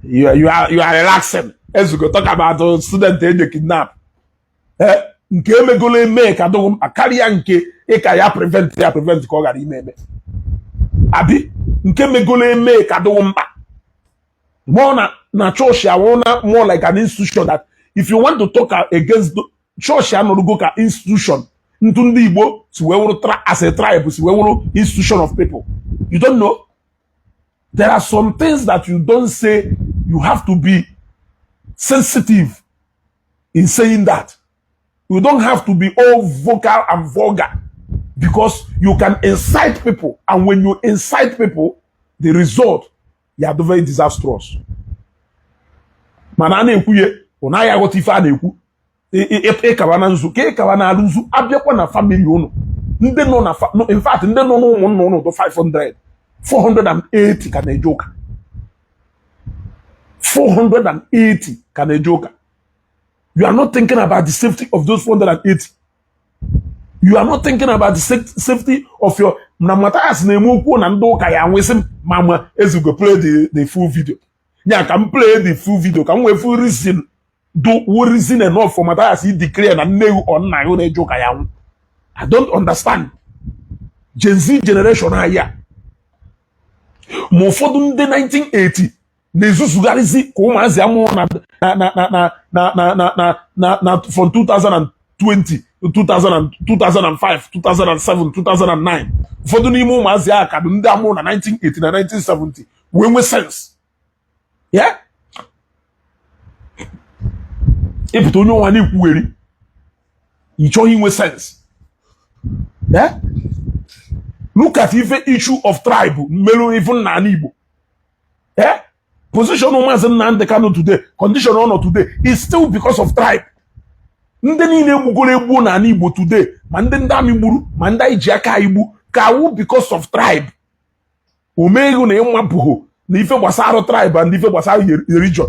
You are relaxing. Ezugo talk about student eje kidnap. Nke emegolo eme ka dụghị mkpa karịa nke ịka ya prevent ya, prevent ka ọ ghara ime eme, abi nke megolo eme ka dụghị mkpa more na chọọchị awụ na more like an institution that if you want to talk against chọọchị anọrụgo ka institution ntụ ndị Igbo si wee wụrụ as a tribe, si wee wụrụ institution of people. You don't know there are some things that you don't say. You have to be sensitive in saying that. You don't have to be all vocal and vulgar because you can incite people, and when you incite people, the result ya dị very disastrous. Mana a na-ekwu ya, ọ naghị aghọta ife a na-ekwu. Ịkawa na nzu ka ịkawa na alụ nzu abịakwa na family ụnụ, ndị nọ na in fact, ndị nọ n'ụmụnna ụnụ dị 500, 480 ka na-eje ụka, 480 ka na-eje ụka. You are not thinking about the safety of those 480. You are not thinking about the safety of your na Matthias na-eme okwu na ndị ụka ya nwesị m ma ezugo play the full video ya, ka m play the full video ka m wee full reason do wo reason enough for Matthias declare na nne ọ nna ya na-eje ụka ya nwụ. I don't understand Gen Z generation anyị a, ma ụfọdụ ndị 1980 na-ezuzugharịzi ka ụmụazị amụrụ na na na na na na na na na na from 2020, 2000, 2005, 2007, 2009. Ụfọdụ n'ime ụmụazị a ka bụ ndị amụrụ na 1980 na 1970 wee nwee sense ya ịpụta onye ọnwa na-ekwugheri. Ị chọghị inwe sense. Yeah? Look at ife issue of tribe merụ even n'ala Igbo. Yeah? Position Maazị Nnamdi Kanu today, condition ọ nọ today is still because of tribe. Ndị niile egbugoro egbuo n'ala Igbo today, ma ndị army gburu, ma ndị anyị ji aka anyị gbu, ka awụ because of tribe. O meghị na ịmapụghị na ife gbasara tribe and ife gbasara religion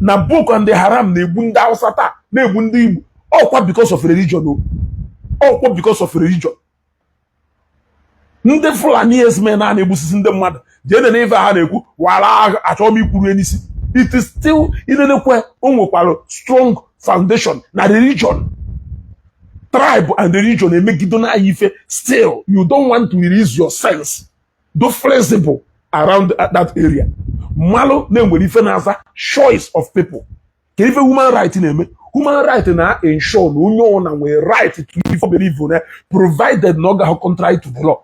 na Boko and Haram na-egbu ndị Hausa taa, na-egbu ndị Igbo, ọkwa because of religion o, ọkwa because of religion. Ndị Fulani herdsmen a na-egbusisi ndị mmadụ, jee nene ife ha na-ekwu wara achọ m ikwuru n'isi. It is still inenekwe o nwekwara strong foundation na religion. Tribe and religion emegido na ife. Still you don't want to release your sense, do flexible around that area. Mmalụ na-enwere ife na-aza choice of people ka ife human right na-eme. Human right na ensure na onye ọbụla nwere right to live, believe na provided na ọ gaghị contrary to the law.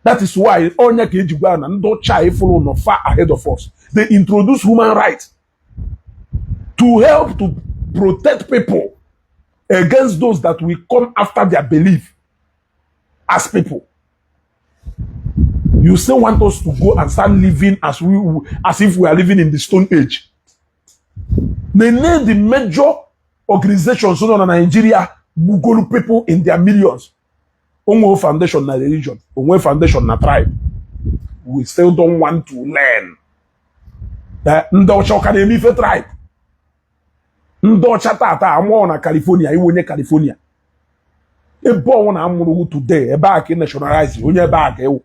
That is why onye ka eji gwa na ndị ọcha ifụrụ nọ far ahead of us. They introduce human right to help to protect people against those that will come after their belief as people. You still want us to go and start living as if we are living in the Stone Age. Nene the major organizations nọ na Nigeria gbugoro people in their millions. Onwe foundation na religion, onwe foundation na tribe. We still don't want to learn. Ndị ọcha ọka na-eme ife tribe. Ndị ọcha tata amụọ na California, iwe onye California. Ebe ọnwụ na amụrụ today, ebe a ka ị nationalize onye, ebe a ka ịwụ.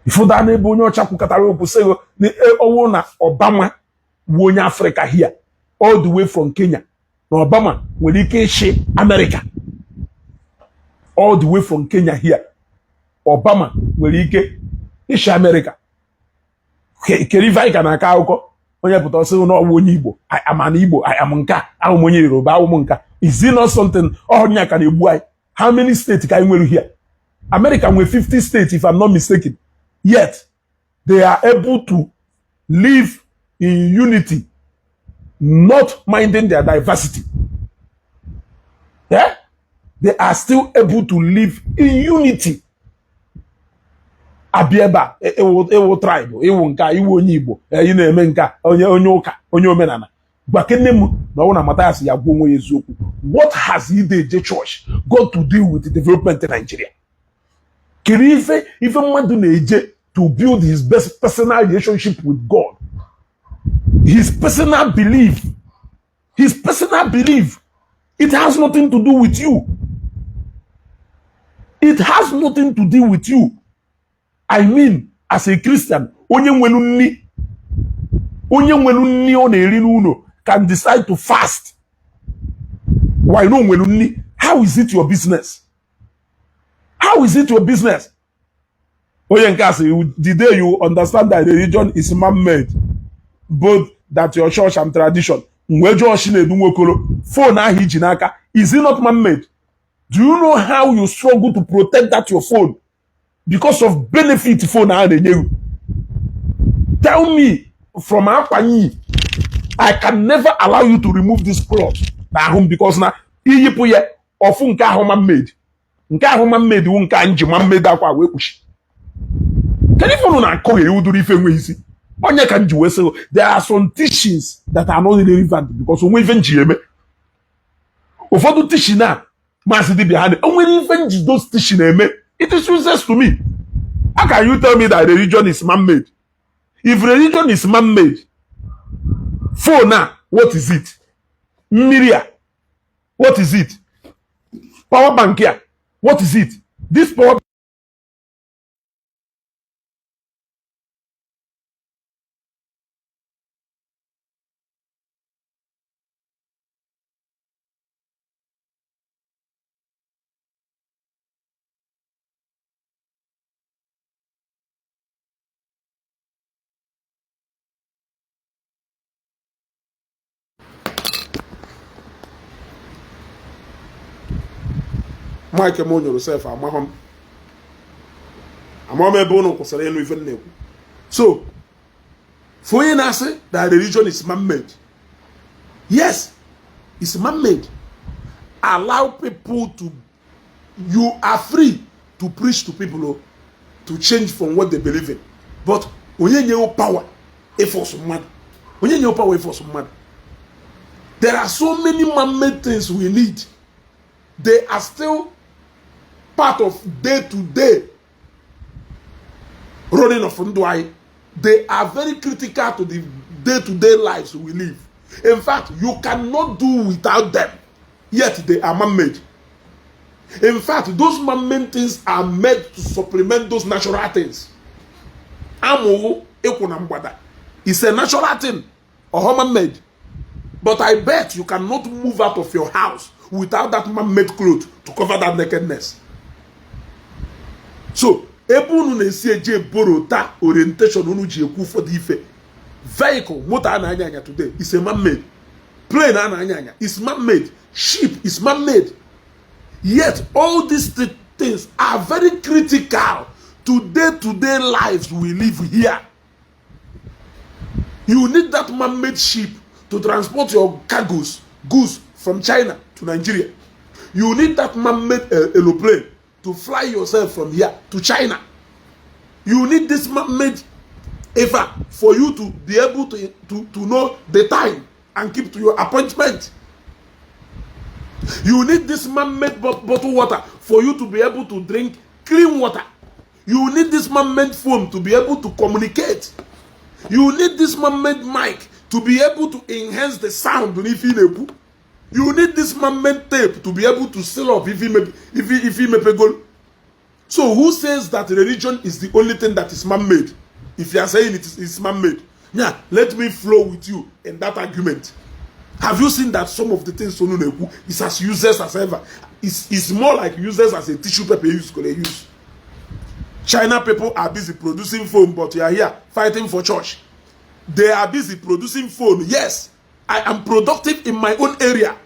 Ifụda n'ebe onye ọcha kwukọtara okwu sị ọwụ na Obama wu onye Afrịka here, all the way from Kenya, na Obama nwere ike ịchị America. All the way from Kenya here, Obama nwere ike ịchị America. Kedu ife anyị ka na-akọ akụkọ? Onye pụta ọsị na ọwụ onye Igbo, ama na Igbo am nka, ahụ m onye Yoruba, ahụ m nka. Is it not something ọhụrụ ka na-egbu anyị? How many states ka anyị nwere here? America nwere 50 states, if I'm not mistaken. Yet they are able to live in unity, not minding their diversity. Yeah? They are still able to live in unity. Abịa ebe a, ịwụ tribe, ịwụ nka, iwu onye Igbo, ị na-eme nka, onye ụka, onye omenala. Gwa kene m na ọwụ na Mathias ya gwa onwe ya eziokwu. What has Ide church got to do with the development in Nigeria? Kedu ife mmadụ na-eje to build his best personal relationship with God? His personal belief. His personal belief. It has nothing to do with you. It has nothing to do with you. I mean, as a Christian, onye nwelu nni ọ na-eri n'ụlọ can decide to fast. Why no nwelu nni? How is it your business? How is it your business? Onye nke a sị, the day you understand that religion is man-made, both that your church and tradition. Mgbe jụọ Chinedu Nwokolo, phone ahụ iji n'aka, is it not man-made? Do you know how you struggle to protect that your phone because of benefit phone ahụ na-enye you? Tell me, from akwa I can never allow you to remove this cloth n'ahụ m, because na iyipụ ya ọfụ nke ahụ man-made, nke ahụ man-made wu nke a nji man-made akwa wee kpuchi. Kedu ife unu na-akọgheri ụdịrị ife enweghị isi? Onye ka m ji wee sị there are some teachings that are not relevant, because onwe ife nji eme ụfọdụ teaching a maazị dibịa ha na onwere ife nji those teaching eme. It is useless to me. How can you tell me that religion is man-made? If religion is man-made, phone a, what is it? Mmiri a, what is it? Power bank a, what is it? This power mic m nyụrụ sef. Amaghọ m, amaghọ m ebe ụnụ kwụsịrị ịnụ ife m na-ekwu. So for onye na-asị that religion is man-made, yes, it's man-made. Allow people to, you are free to preach to people, oh, to change from what they believe in, but onye nyewo power ịforce mmadụ? Onye nyewo power ịforce mmadụ? There are so many man-made things we need. They are still part of day-to-day running of ndụ anyị. They are very critical to the day-to-day lives we live. In fact, you cannot do without them, yet they are man-made. In fact, those man-made things are made to supplement those natural things. Amụghụ ịkwụ na mgbada is a natural thing or man-made? But I bet you cannot move out of your house without that man-made cloth to cover that nakedness. So ebe unu na-esi eje borota orientation unu ji ekwu ụfọdụ ife, vehicle, moto a na-anya anya today is a man-made. Plane a na-anya anya is man-made. Ship is man-made. Yet all these things are very critical to day-to-day lives we live here. You need that man-made ship to transport your cargoes, goods from China to Nigeria. You need that man-made aeroplane to fly yourself from here to China. You need this man-made effort for you to be able to know the time and keep to your appointment. You need this man-made bottled water for you to be able to drink clean water. You need this man-made phone to be able to communicate. You need this man-made mic to be able to enhance the sound n'ife ị na-ekwu. You need this man-made tape to be able to seal up if he mepegol. So who says that religion is the only thing that is man-made? If you are saying it is man-made, yeah, let me flow with you in that argument. Have you seen that some of the things unu na-ekwu is as useless as ever? It's more like useless as a tissue paper use could use. China people are busy producing phone, but you are here fighting for church. They are busy producing phone. Yes, I am productive in my own area.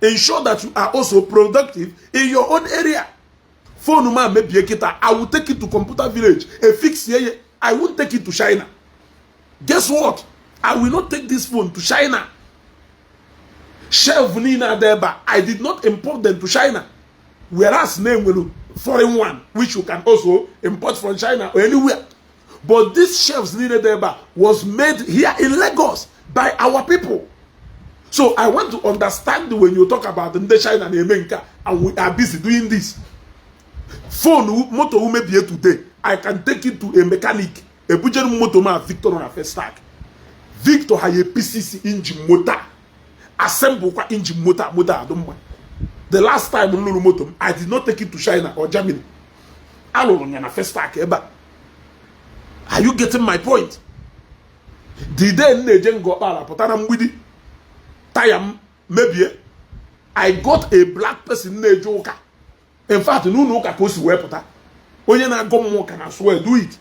Ensure that you are also productive in your own area. Phone ma mebie kita, I will take it to Computer Village. A fix here. I won't take it to China. Guess what? I will not take this phone to China. Shelf niile dị ebe a, I did not import them to China. Whereas na enwere foreign one which you can also import from China or anywhere. But these shelves niile dị ebe a was made here in Lagos by our people. So I want to understand when you talk about ndị China na-eme nke a and we are busy doing this. Phone moto mebie today, I can take it to a mechanic. Ebujere m moto ma Victor na Festac. Victor ha ye PCC engine motor. Assemble kwa engine motor, motor adụ mma. The last time m lụrụ moto m, I did not take it to China or Germany. Alụrụ m ya na Festac ebe a. Are you getting my point? The day m na-eje Ngor Okpala pụta na mgbidi, taya m mebie. I got a black person na-eje ụka. In fact, n'ụlọ ụka ka o si wee pụta. Onye na-agọ mmụọ ka na swear do it.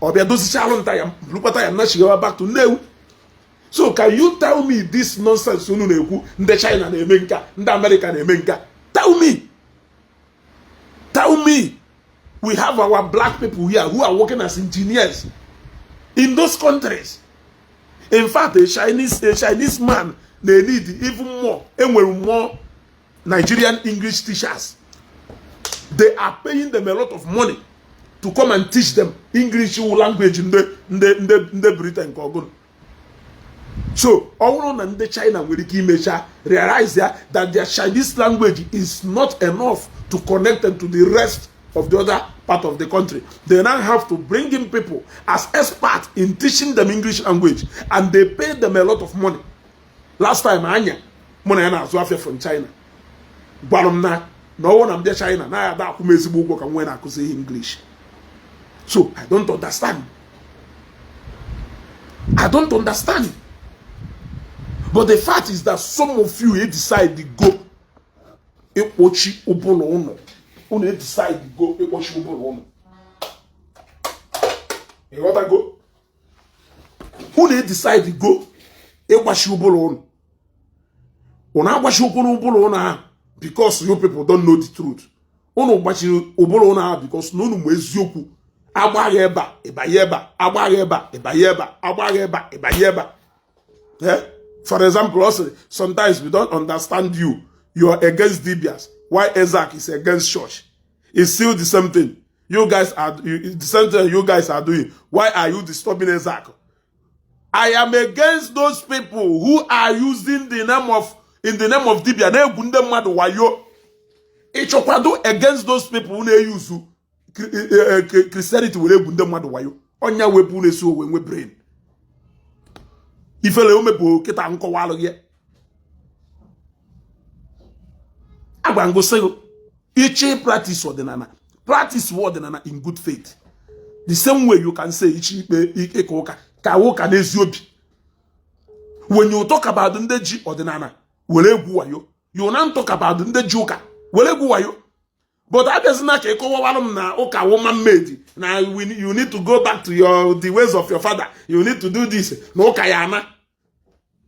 Ọ bịa dozichalụ m taya m, bulukwa taya m na chigawa back to Nnewi. So can you tell me this nonsense unu na-ekwu ndị China na-eme nka, ndị America na-eme nka? Tell me. Tell me. We have our black people here who are working as engineers in those countries. In fact, a Chinese man, they need even more. Enwere more Nigerian English teachers. They are paying them a lot of money to come and teach them English language ndị Britain ka ọgụnụ. So ọ bụrụ na ndị China nwere ike imecha realize ya that their Chinese language is not enough to connect them to the rest of the other part of the country, they now have to bring in people as experts in teaching them English language, and they pay them a lot of money. Last time anya mụ na ya na-azụ afịa from China gwara m na ọwụ na m bịa China na ya ada akwụ m ezigbo ụgwọ ka m nwee na-akụzi ihe English. So I don't understand. I don't understand. But the fact is that some of you decide to go ịkpọchi ụbụrụ ụnụ. Unu decide go ịkpọchi ụbụrụ ụnụ. Ịghọtago? Unu decide go ịgbachi ụbụrụ ụnụ. Unu agbachi ụkwụrụ ụbụrụ ụnụ ahụ because you people don't know the truth. Unu gbachiri ụbụrụ ụnụ ahụ because na unu ma eziokwu. Agbaghị ebe a, ịbanye ebe a, agbaghị ebe a, ịbanye ebe a, agbaghị ebe a, ịbanye ebe a. Eh? For example, also, sometimes we don't understand you. You are against Dibias. Why Isaac is against church? It's still the same thing. You guys are you, the same thing you guys are doing. Why are you disturbing Isaac? I am against those people who are using the name of in the name of Dibia na-egwu ndị mmadụ wayo. Ịchọkwado against those people who na-eyuzu Christianity were egwu ndị mmadụ wayo. Ọnya wepụ na-esi owe nwe brain. Ifele o mepụ kịta nkọwa alụghị ya. Agwa ngosị iche practice ọdịnala, practice ọdịnala in good faith. The same way you can say iche ikpe ịka ụka ka ụka n'ezi obi. When you talk about ndị ji ọdịnala were egwu wayo, you now talk about ndị ji ụka were egwu wayo. But abịazina ka ịkọwawara m na ụka woman made na you need to go back to your the ways of your father, you need to do this na ụka ya ana.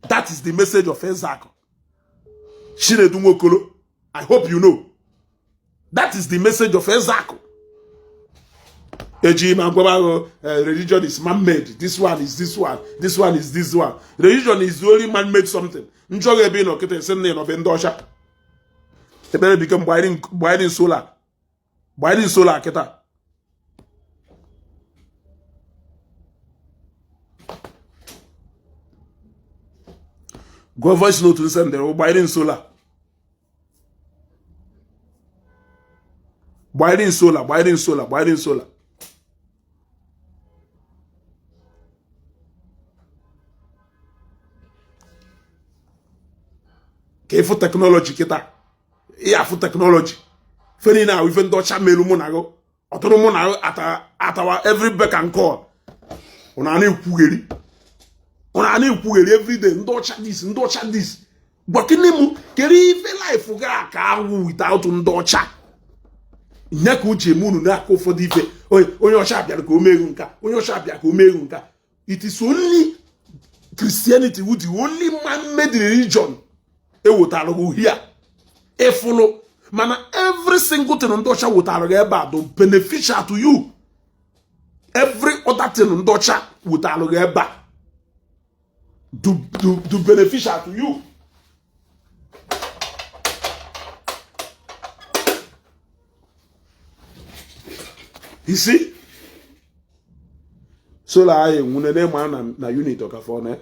That is the message of Isaac Chinedu Nwokolo. I hope you know. That is the message of Isaac. Eji ma gwaba religion is man-made. This one is this one. This one is this one. Religion is the only man-made something. Njọ ebe ị nọ kịta esi nna ị nọ be ndị ọcha. Ekpere biko mgbe anyị sola. Mgbe anyị sola kịta. Gụọ voice note nsendere mgbe anyị sola. Gbanyere solar, gbanyere solar, gbanyere solar. Ka ịfụ technology kịta, ị afụ technology ife niile ahụ, ife ndị ọcha melu mụ na gị, ọtụrụ mụ na atawa every beck and call. Ụna na-ekwugheri, ụna na-ekwugheri everyday, ndị ọcha this, ndị ọcha this. Gwakene m, kere ife life ga ka awụ without ndị ọcha? Nya ka uche eme unu na-aka ụfọdụ ife. Onye ọcha bịara ka o meghu nka, onye ọcha bịara ka o meghu nka. It is only Christianity wụ the only man-made religion ewetara gị here ịfụlụ, mana every single thing ndị ọcha wetara gị ebe a do beneficial to you. Every other thing ndị ọcha wetara gị ebe a do beneficial to you. You see? Solar anyị nwune na na unit ọkafọ na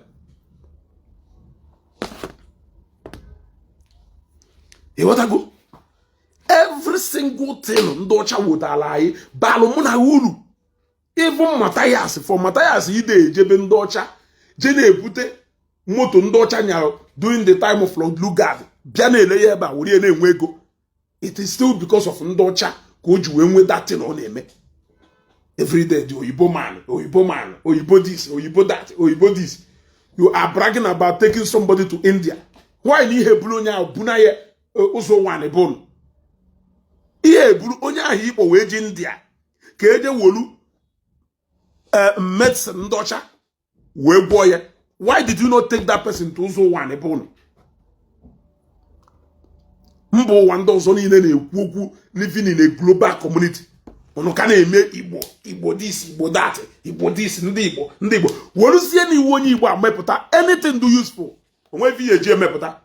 ịghọtago. Every single thing ndị ọcha wetara anyị balụ mụ na uru. Even Matthias, for Matthias ide ejebe ndị ọcha je na-ebute moto ndị ọcha nyara during the time of Lord Lugard, bịa na-ele ya ebe a were na-enwe ego. It is still because of ndị ọcha ka o ji wee nwee that thing ọ na-eme everyday. The oyibo man, oyibo man, oyibo this, oyibo that, oyibo this. You are bragging about taking somebody to India. Why na ihe buru onye ahụ buna ya ụzọ nwanị bụnụ ihe eburu onye ahụ ikpọ wee ji India ka eje wolu medicine ndị ọcha wee gwọọ ya? Why did you not take that person to ụzọ nwanị bụnụ? Mba ụwa ndị ọzọ niile na-ekwu okwu living in a global community. Ụnụ ka na-eme Igbo, Igbo this, Igbo that, Igbo this, ndị Igbo, ndị Igbo. Weruzie na iwu onye Igbo a mepụta anything do useful, onwe ife ihe eji emepụta,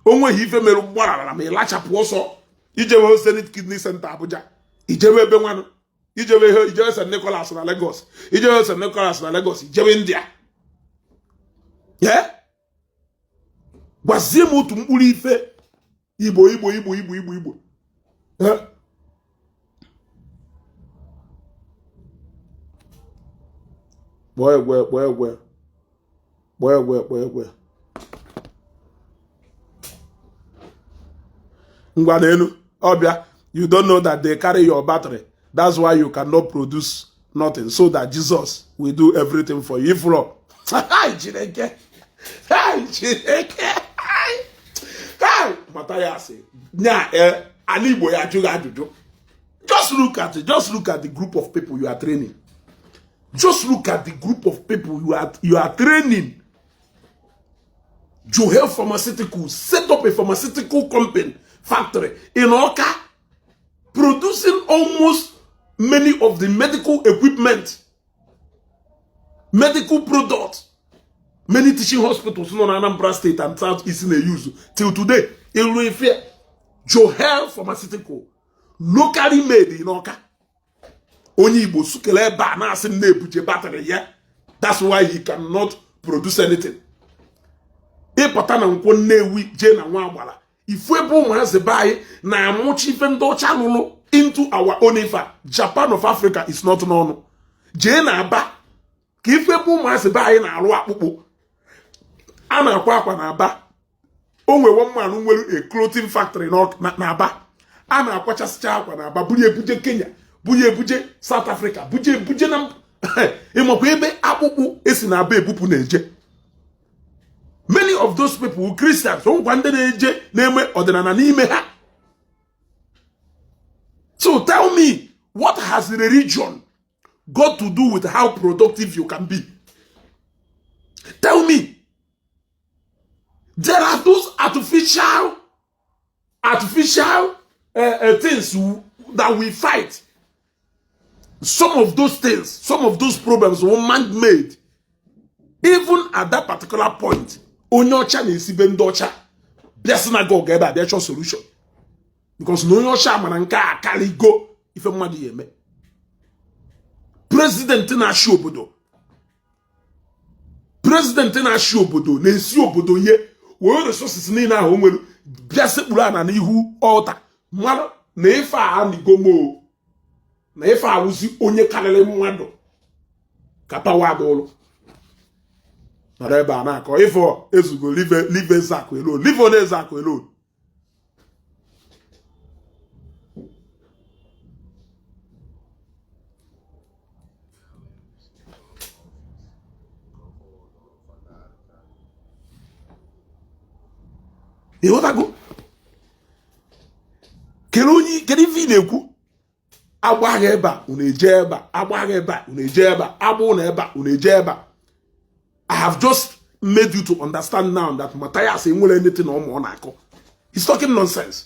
onweghị ife mere gbarara ma ịlachapụ ọsọ ijewe Zenith Kidney Center Abuja, ijebe ebe nwanụ, ijebe ihe, ijebe St. Nicholas na Lagos, ijebe St. Nicholas na Lagos, ijebe India. Ye gwazie m otu mkpụrụ ife Igbo, Igbo, Igbo, Igbo, Igbo, Igbo. Kpọọ egwe, kpọọ egwe, kpọọ egwe, kpọọ egwe. Ngwa n'elu ọbịa. You don't know that they carry your battery. That's why you cannot produce nothing, so that Jesus will do everything for you. Ifụlọ. Hai, Chineke, hai, Chineke, hai, hai. Matthias nya ala Igbo ya ajụghị ajụjụ. Just look at it. Just look at the group of people you are training. Just look at the group of people you are training. Joel Pharmaceutical set up a pharmaceutical company factory in Awka, producing almost many of the medical equipment, medical products many teaching hospitals nọ na Anambra State and South East na-use till today. Iru ife Joel Pharmaceutical, locally made in Awka. Onye Igbo sukele ebe a na-asị m na-ebuje battery ya, that's why he cannot produce anything. Ịpụta na Nkwọ Nnewi, jee na nwa agbara, ifu ebe ụmụazị be anyị na-amụchi ife ndị ọcha lụrụ into our own ife. Japan of Africa is not n'ọnụ. Jee na Aba ka ife ebe ụmụazị be anyị na-arụ akpụkpọ a na-akwa akwa na Aba. O nwewe mmanụ nwere a clothing factory na Aba. A na-akwachasịcha akwa na Aba, buru ebuje Kenya, buru ebuje South Africa, buje ebuje na ịmakwa ebe akpụkpụ esi na Aba ebupụ na-eje. Many of those people, Christians, ngwa ndị na-eje na-eme ọdịnala n'ime ha. So tell me, what has religion got to do with how productive you can be? Tell me. There are those artificial things that we fight. Some of those things, some of those problems were man-made. Even at that particular point, onye ọcha na-esibe ndị ọcha bịa synagogue ebe a bịa chọọ solution, because na onye ọcha mara nke a karịgo ife mmadụ ya eme. President na-achị obodo, president na-achị obodo na-esi obodo ihe wee resources niile ahụ o nwere bịa sekpuru ana n'ihu altar mara. Na ife a anigomo na ife awụzi onye karịrị mmadụ ka power adụlụ nọrọ ebe a na-akọ ife ezugo. Leave Ezeaku alone. Leave onye Ezeaku alone. Ịghọtago? Kedu onye, kedu ife ị na-ekwu? Agbagha ebe a, unu eje ebe a. Agbagha ebe a, unu eje ebe a. Agba ụnụ ebe a, unu eje ebe a. I have just made you to understand now that Matthias enwere anything ọma ọ na-akọ. He's talking nonsense.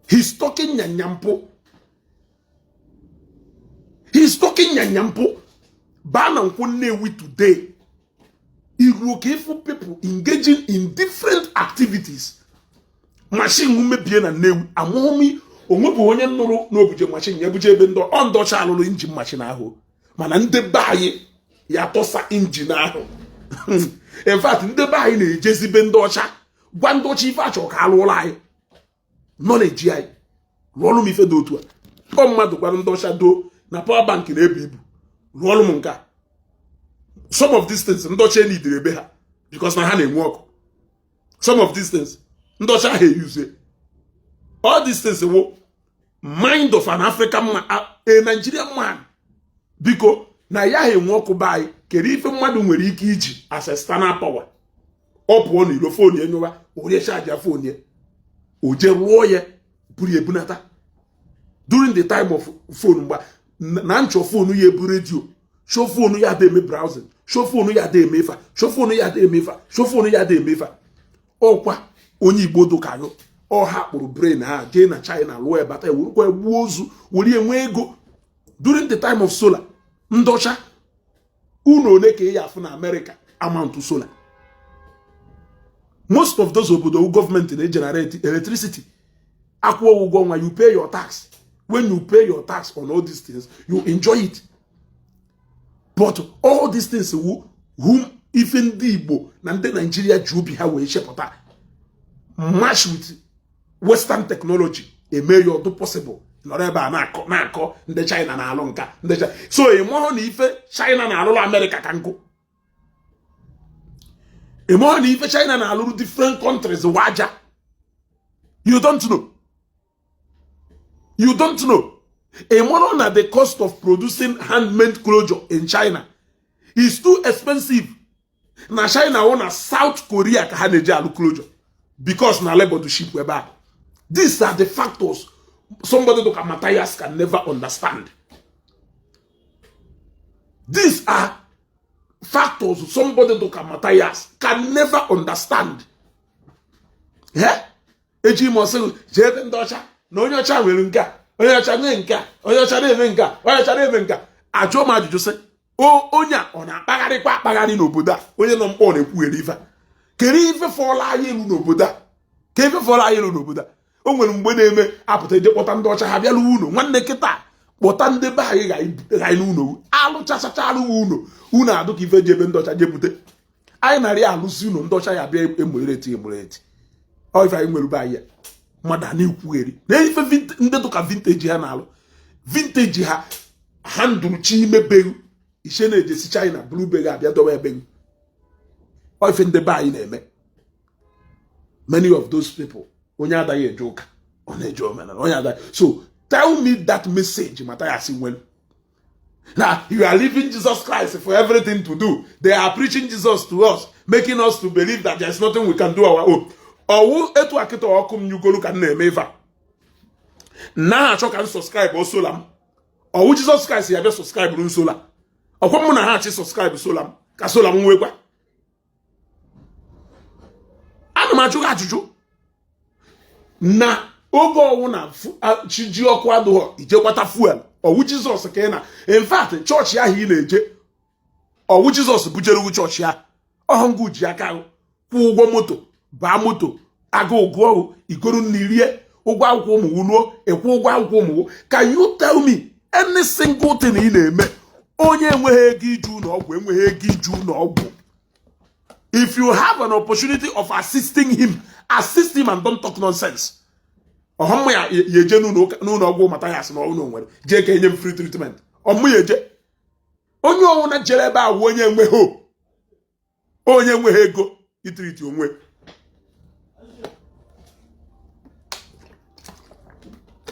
He's talking nyanyampo. He's talking nyanyampo. Baa na Nkwọ Nnewi today, iruo ka ịfụ people engaging in different activities. Machine mebie na Nnewi, amụghị onwebụ onye nụrụ n'obuje machine ya buje ebe ndị ọ ndọcha alụrụ engine machine ahụ, mana ndị be anyị ya tọsa engine ahụ. In fact, ndị be anyị na-ejezibe ndị ọcha gwa ndị ọcha ife achọ ka alụọla anyị nọ na-eji anyị rụọrụ m ife dị otu a. Ọ mmadụ gwara ndị ọcha doo na power bank na-ebu ibu, rụọrụ m nke a. Some of these things ndị ọcha enidere ebe ha because na ha na-enwe ọkụ. Some of these things ndị ọcha ha eyuzie. All these things wo mind of an African man, a Nigerian man, biko na ya ha enwe ọkụ be anyị. Kedu ife mmadụ nwere ike iji as external power? Ọ pụọ n'iro, phone enyowa, orie charge phone ya, o jee rụọ ya, buru ebunata. During the time of phone mgba na nchọ phone ya ebu redio show, phone ya ada eme browsing show, phone ya ada eme ifa show, phone ya ada eme ifa show, phone ya ada eme ifa. Ọkwa onye Igbo dụkago ọha kpụrụ brain ha jee na China lụọ ebata, ewerukwa gbuo ozu were enwe ego. During the time of solar, ndọcha unu one ka ị ya afụ na America amount solar? Most of those obodo gọọmenti na-egenerate electricity, akwụọ ụgwọ ọnwa. You pay your tax. When you pay your tax on all these things, you enjoy it. But all these things wu whom ife ndị Igbo na ndị Naijiria ji obi ha wee chepụta, match with western technology, eme ya ọdụ possible. Nọrọ ebe a na-akọ na-akọ ndị China na-alụ nka ndị China. So ị mụọ na ife China na-alụrụ Amerịka ka nkụ. Ị mụọ na ife China na-alụrụ different countries waja. You don't know. You don't know. Ị mụrụ na the cost of producing handmade closure in China is too expensive. Na China wụ na South Korea ka ha na-eji alụ closure because na labor to ship ebe a. These are the factors somebody like Matthias can never understand. These are factors somebody like Matthias can never understand. Yeah? Eji m ọsị jee ebe ndị ọcha na onye ọcha nwere nke a, onye ọcha nwee nke a, onye ọcha na-eme nke a, onye ọcha na-eme nke a. Ajụọ m ajụjụ sị, onye a ọ na-akpagharịkwa akpagharị n'obodo a? Onye nọ mkpọ na-ekwugheri ife a. Kedu ife fọrọ anyị elu n'obodo a? Ka ife fọrọ anyị elu n'obodo a? O nwere mgbe na-eme apụta eje kpọta ndị ọcha ha bịala ụlọ. Nwanne, kịta kpọta ndị be anyị ghaị n'ụlọ alụchachachalụ ụlọ unu adụ ka ife ji ebe ndị ọcha jebute anyị narị alụzi ụlọ ndị ọcha ya bịa emụreti emụreti. Ọ ife anyị nwere be anyị ya mmadụ a na-ekwugheri na ife ndị dụka vintage ha na-alụ vintage ha ha ndụrụ chi imebeghị ishe na-ejesi China buru beghị abịa dọba ebeghị. Ọ ife ndị be anyị na-eme. Many of those people, onye adaghị eje ụka, ọ na-eje omenala, onye adaghị. So tell me that message Matthias nwere now. You are leaving Jesus Christ for everything to do. They are preaching Jesus to us, making us to believe that there is nothing we can do our own. Ọwụ etu akịta ọkụ m nyugolu ka m na-eme ife a na achọ ka m subscribe solar m. Ọwụ Jesus Christ ya bịa subscribe rụ solar? Ọkwa mụ na ha achị subscribe solar m ka solar m nwekwa. Ana m ajụ gị ajụjụ na oge ọwụ na chi ji ọkụ adụghọ, ije gbata fuel, ọwụ Jizọs ka ị na? In fact, chọọchị ahụ ị na-eje, ọwụ Jizọs bujere gị chọọchị ahụ? Ọhụngụ ji aka kwụọ ụgwọ moto baa moto, agụụ gụọ, igoro nri rie, ụgwọ akwụkwọ ụmụ wunuo, ịkwụ ụgwọ akwụkwọ ụmụ. Can you tell me any single thing ị na-eme? Onye enweghị ego ije ụlọ ọgwụ, enweghị ego ije ụlọ ọgwụ, if you have an opportunity of assisting him, assist him and don't talk nonsense. Ọha mma ya ya eje n'ụlọ ọgwụ Mathias na ọnwụ nwere jee ka enye m free treatment. Ọmụ ya eje. Onye ọwụna jere ebe a wụ onye enweghị hope, onye enweghị ego i-treat onwe.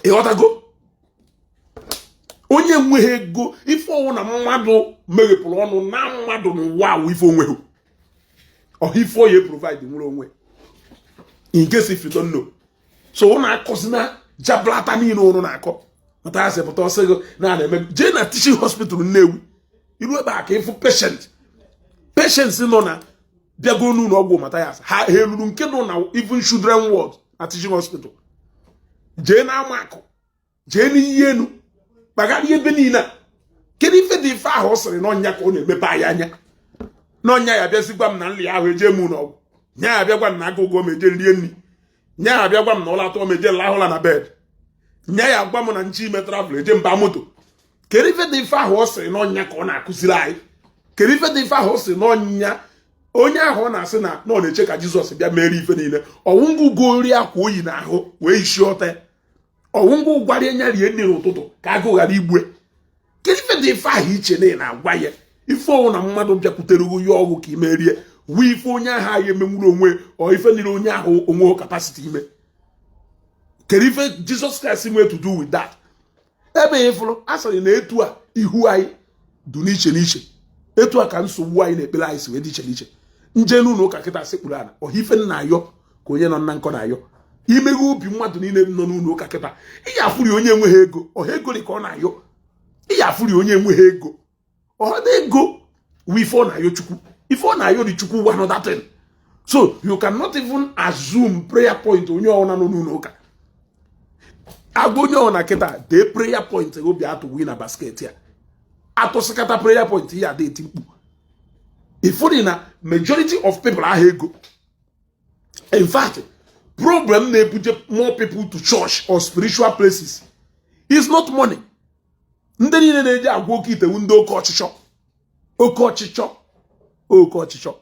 Ịghọtago? Onye enweghị ego, ife ọwụ na mmadụ meghepụrụ ọnụ na mmadụ n'ụwa awụ ife onweghị ọha ife oye provide nwere onwe, in case if you don't know. So ụnụ akọzina jablata niile ụnụ na-akọ. Mathias pụta ọ sị gị na na-eme. Jee na teaching hospital Nnewi, iru ebe a ka ịfụ patient, patients nọ na bịago n'ụlọ ọgwụ Mathias, ha eruru nke nọ na even children ward na teaching hospital. Jee na Amakụ, jee n'iyi enu, kpagharị ebe niile a. Kedu ife dị ife ahụ ọ sịrị n'ọnya ka ọ na-emepe anyị anya n'ọnya? Ya bịazi gwa m na nri ahụ eje m ụlọ ọgwụ, nya ya bịa gwa m na agụụ m eje rie nri, nya ya bịa gwa m na ụla atọ m eje lahụla na bed, nya ya gwa m na nche ime travel eje mba moto. Kedu ife dị ife ahụ ọ sịrị n'ọnya ka ọ na-akụziri anyị? Kedu ife dị ife ahụ ọ sịrị n'ọnya? Onye ahụ ọ na-asị na ọ na-eche ka Jizọs bịa mere ife niile, ọwụ ngụgo nri akwa oyi n'ahụ wee isi ọta, ọwụ ngụ gwara ya rie nri n'ụtụtụ ka agụụ ghara igbue. Kedu ife dị ife ahụ iche na ị na-agwa ya? Ife ọwụ na mmadụ bịakwutere ya ọgwụ ka imerie wee ife onye ahụ anyị emenwuru onwe ọ ife niile onye ahụ onwe capacity ime. Kedu ife Jesus Christ nwee to do with that? Ebe ịfụrụ a sịrị na etu a ihu anyị dị n'iche n'iche, etu a ka nsogbu anyị na ekpere anyị si wee dị iche n'iche. Nje n'ụlọ ụka kịta sekpuru ala, ọha ife nna ayọ ka onye nọ na nkọ na-ayọ imeghe obi mmadụ niile nọ n'ụlọ ụka kịta. Ị ya afụri onye enweghị ego, ọha ego dị ka ọ na-ayọ. Ị ya afụri onye enweghị ego, ọha ego wụ ife ọ na-ayọ Chukwu. Ife ọ na-ayọ dị Chukwu one other thing. So you cannot even assume prayer point onye ọwụna nọ n'ụlọ ụka. Agwa onye ọwụna kịta dee prayer point obi atụwi na basket ya, atụsịkata prayer point ya ada eti mkpu. Ifụri na majority of people ahụ ego. In fact, problem na-ebuje more people to church or spiritual places is not money. Ndị niile na-eji agwa oke itewu, ndị oke ọchịchọ, oke ọchịchọ, oke ọchịchọ.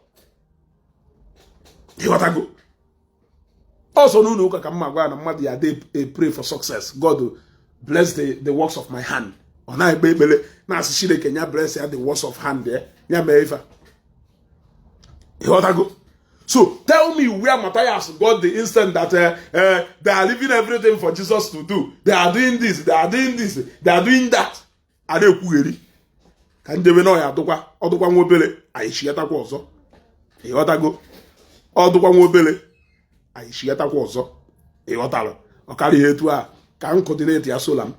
Ịghọtago? Ọsọ n'ụlọ ụka ka mma gwa na mmadụ ya dey pray for success, God bless the works of my hand. Ọ na-ekpe ekpere na-asị Chineke ya bless ya the works of hand ya, ya mee ife. Ịghọtago? So tell me where Matthias got the instant that they are leaving everything for Jesus to do. They are doing this, they are doing this, they are doing that. A na-ekwugheri ka njebe na ọya adụkwa ọdụkwa nwa obere, anyị chigatakwa ọzọ. Ịghọtago? Ọdụkwa nwa obere, anyị chigatakwa ọzọ. Ịghọtara? Ọ karịghị etu a ka m coordinate ya sola m.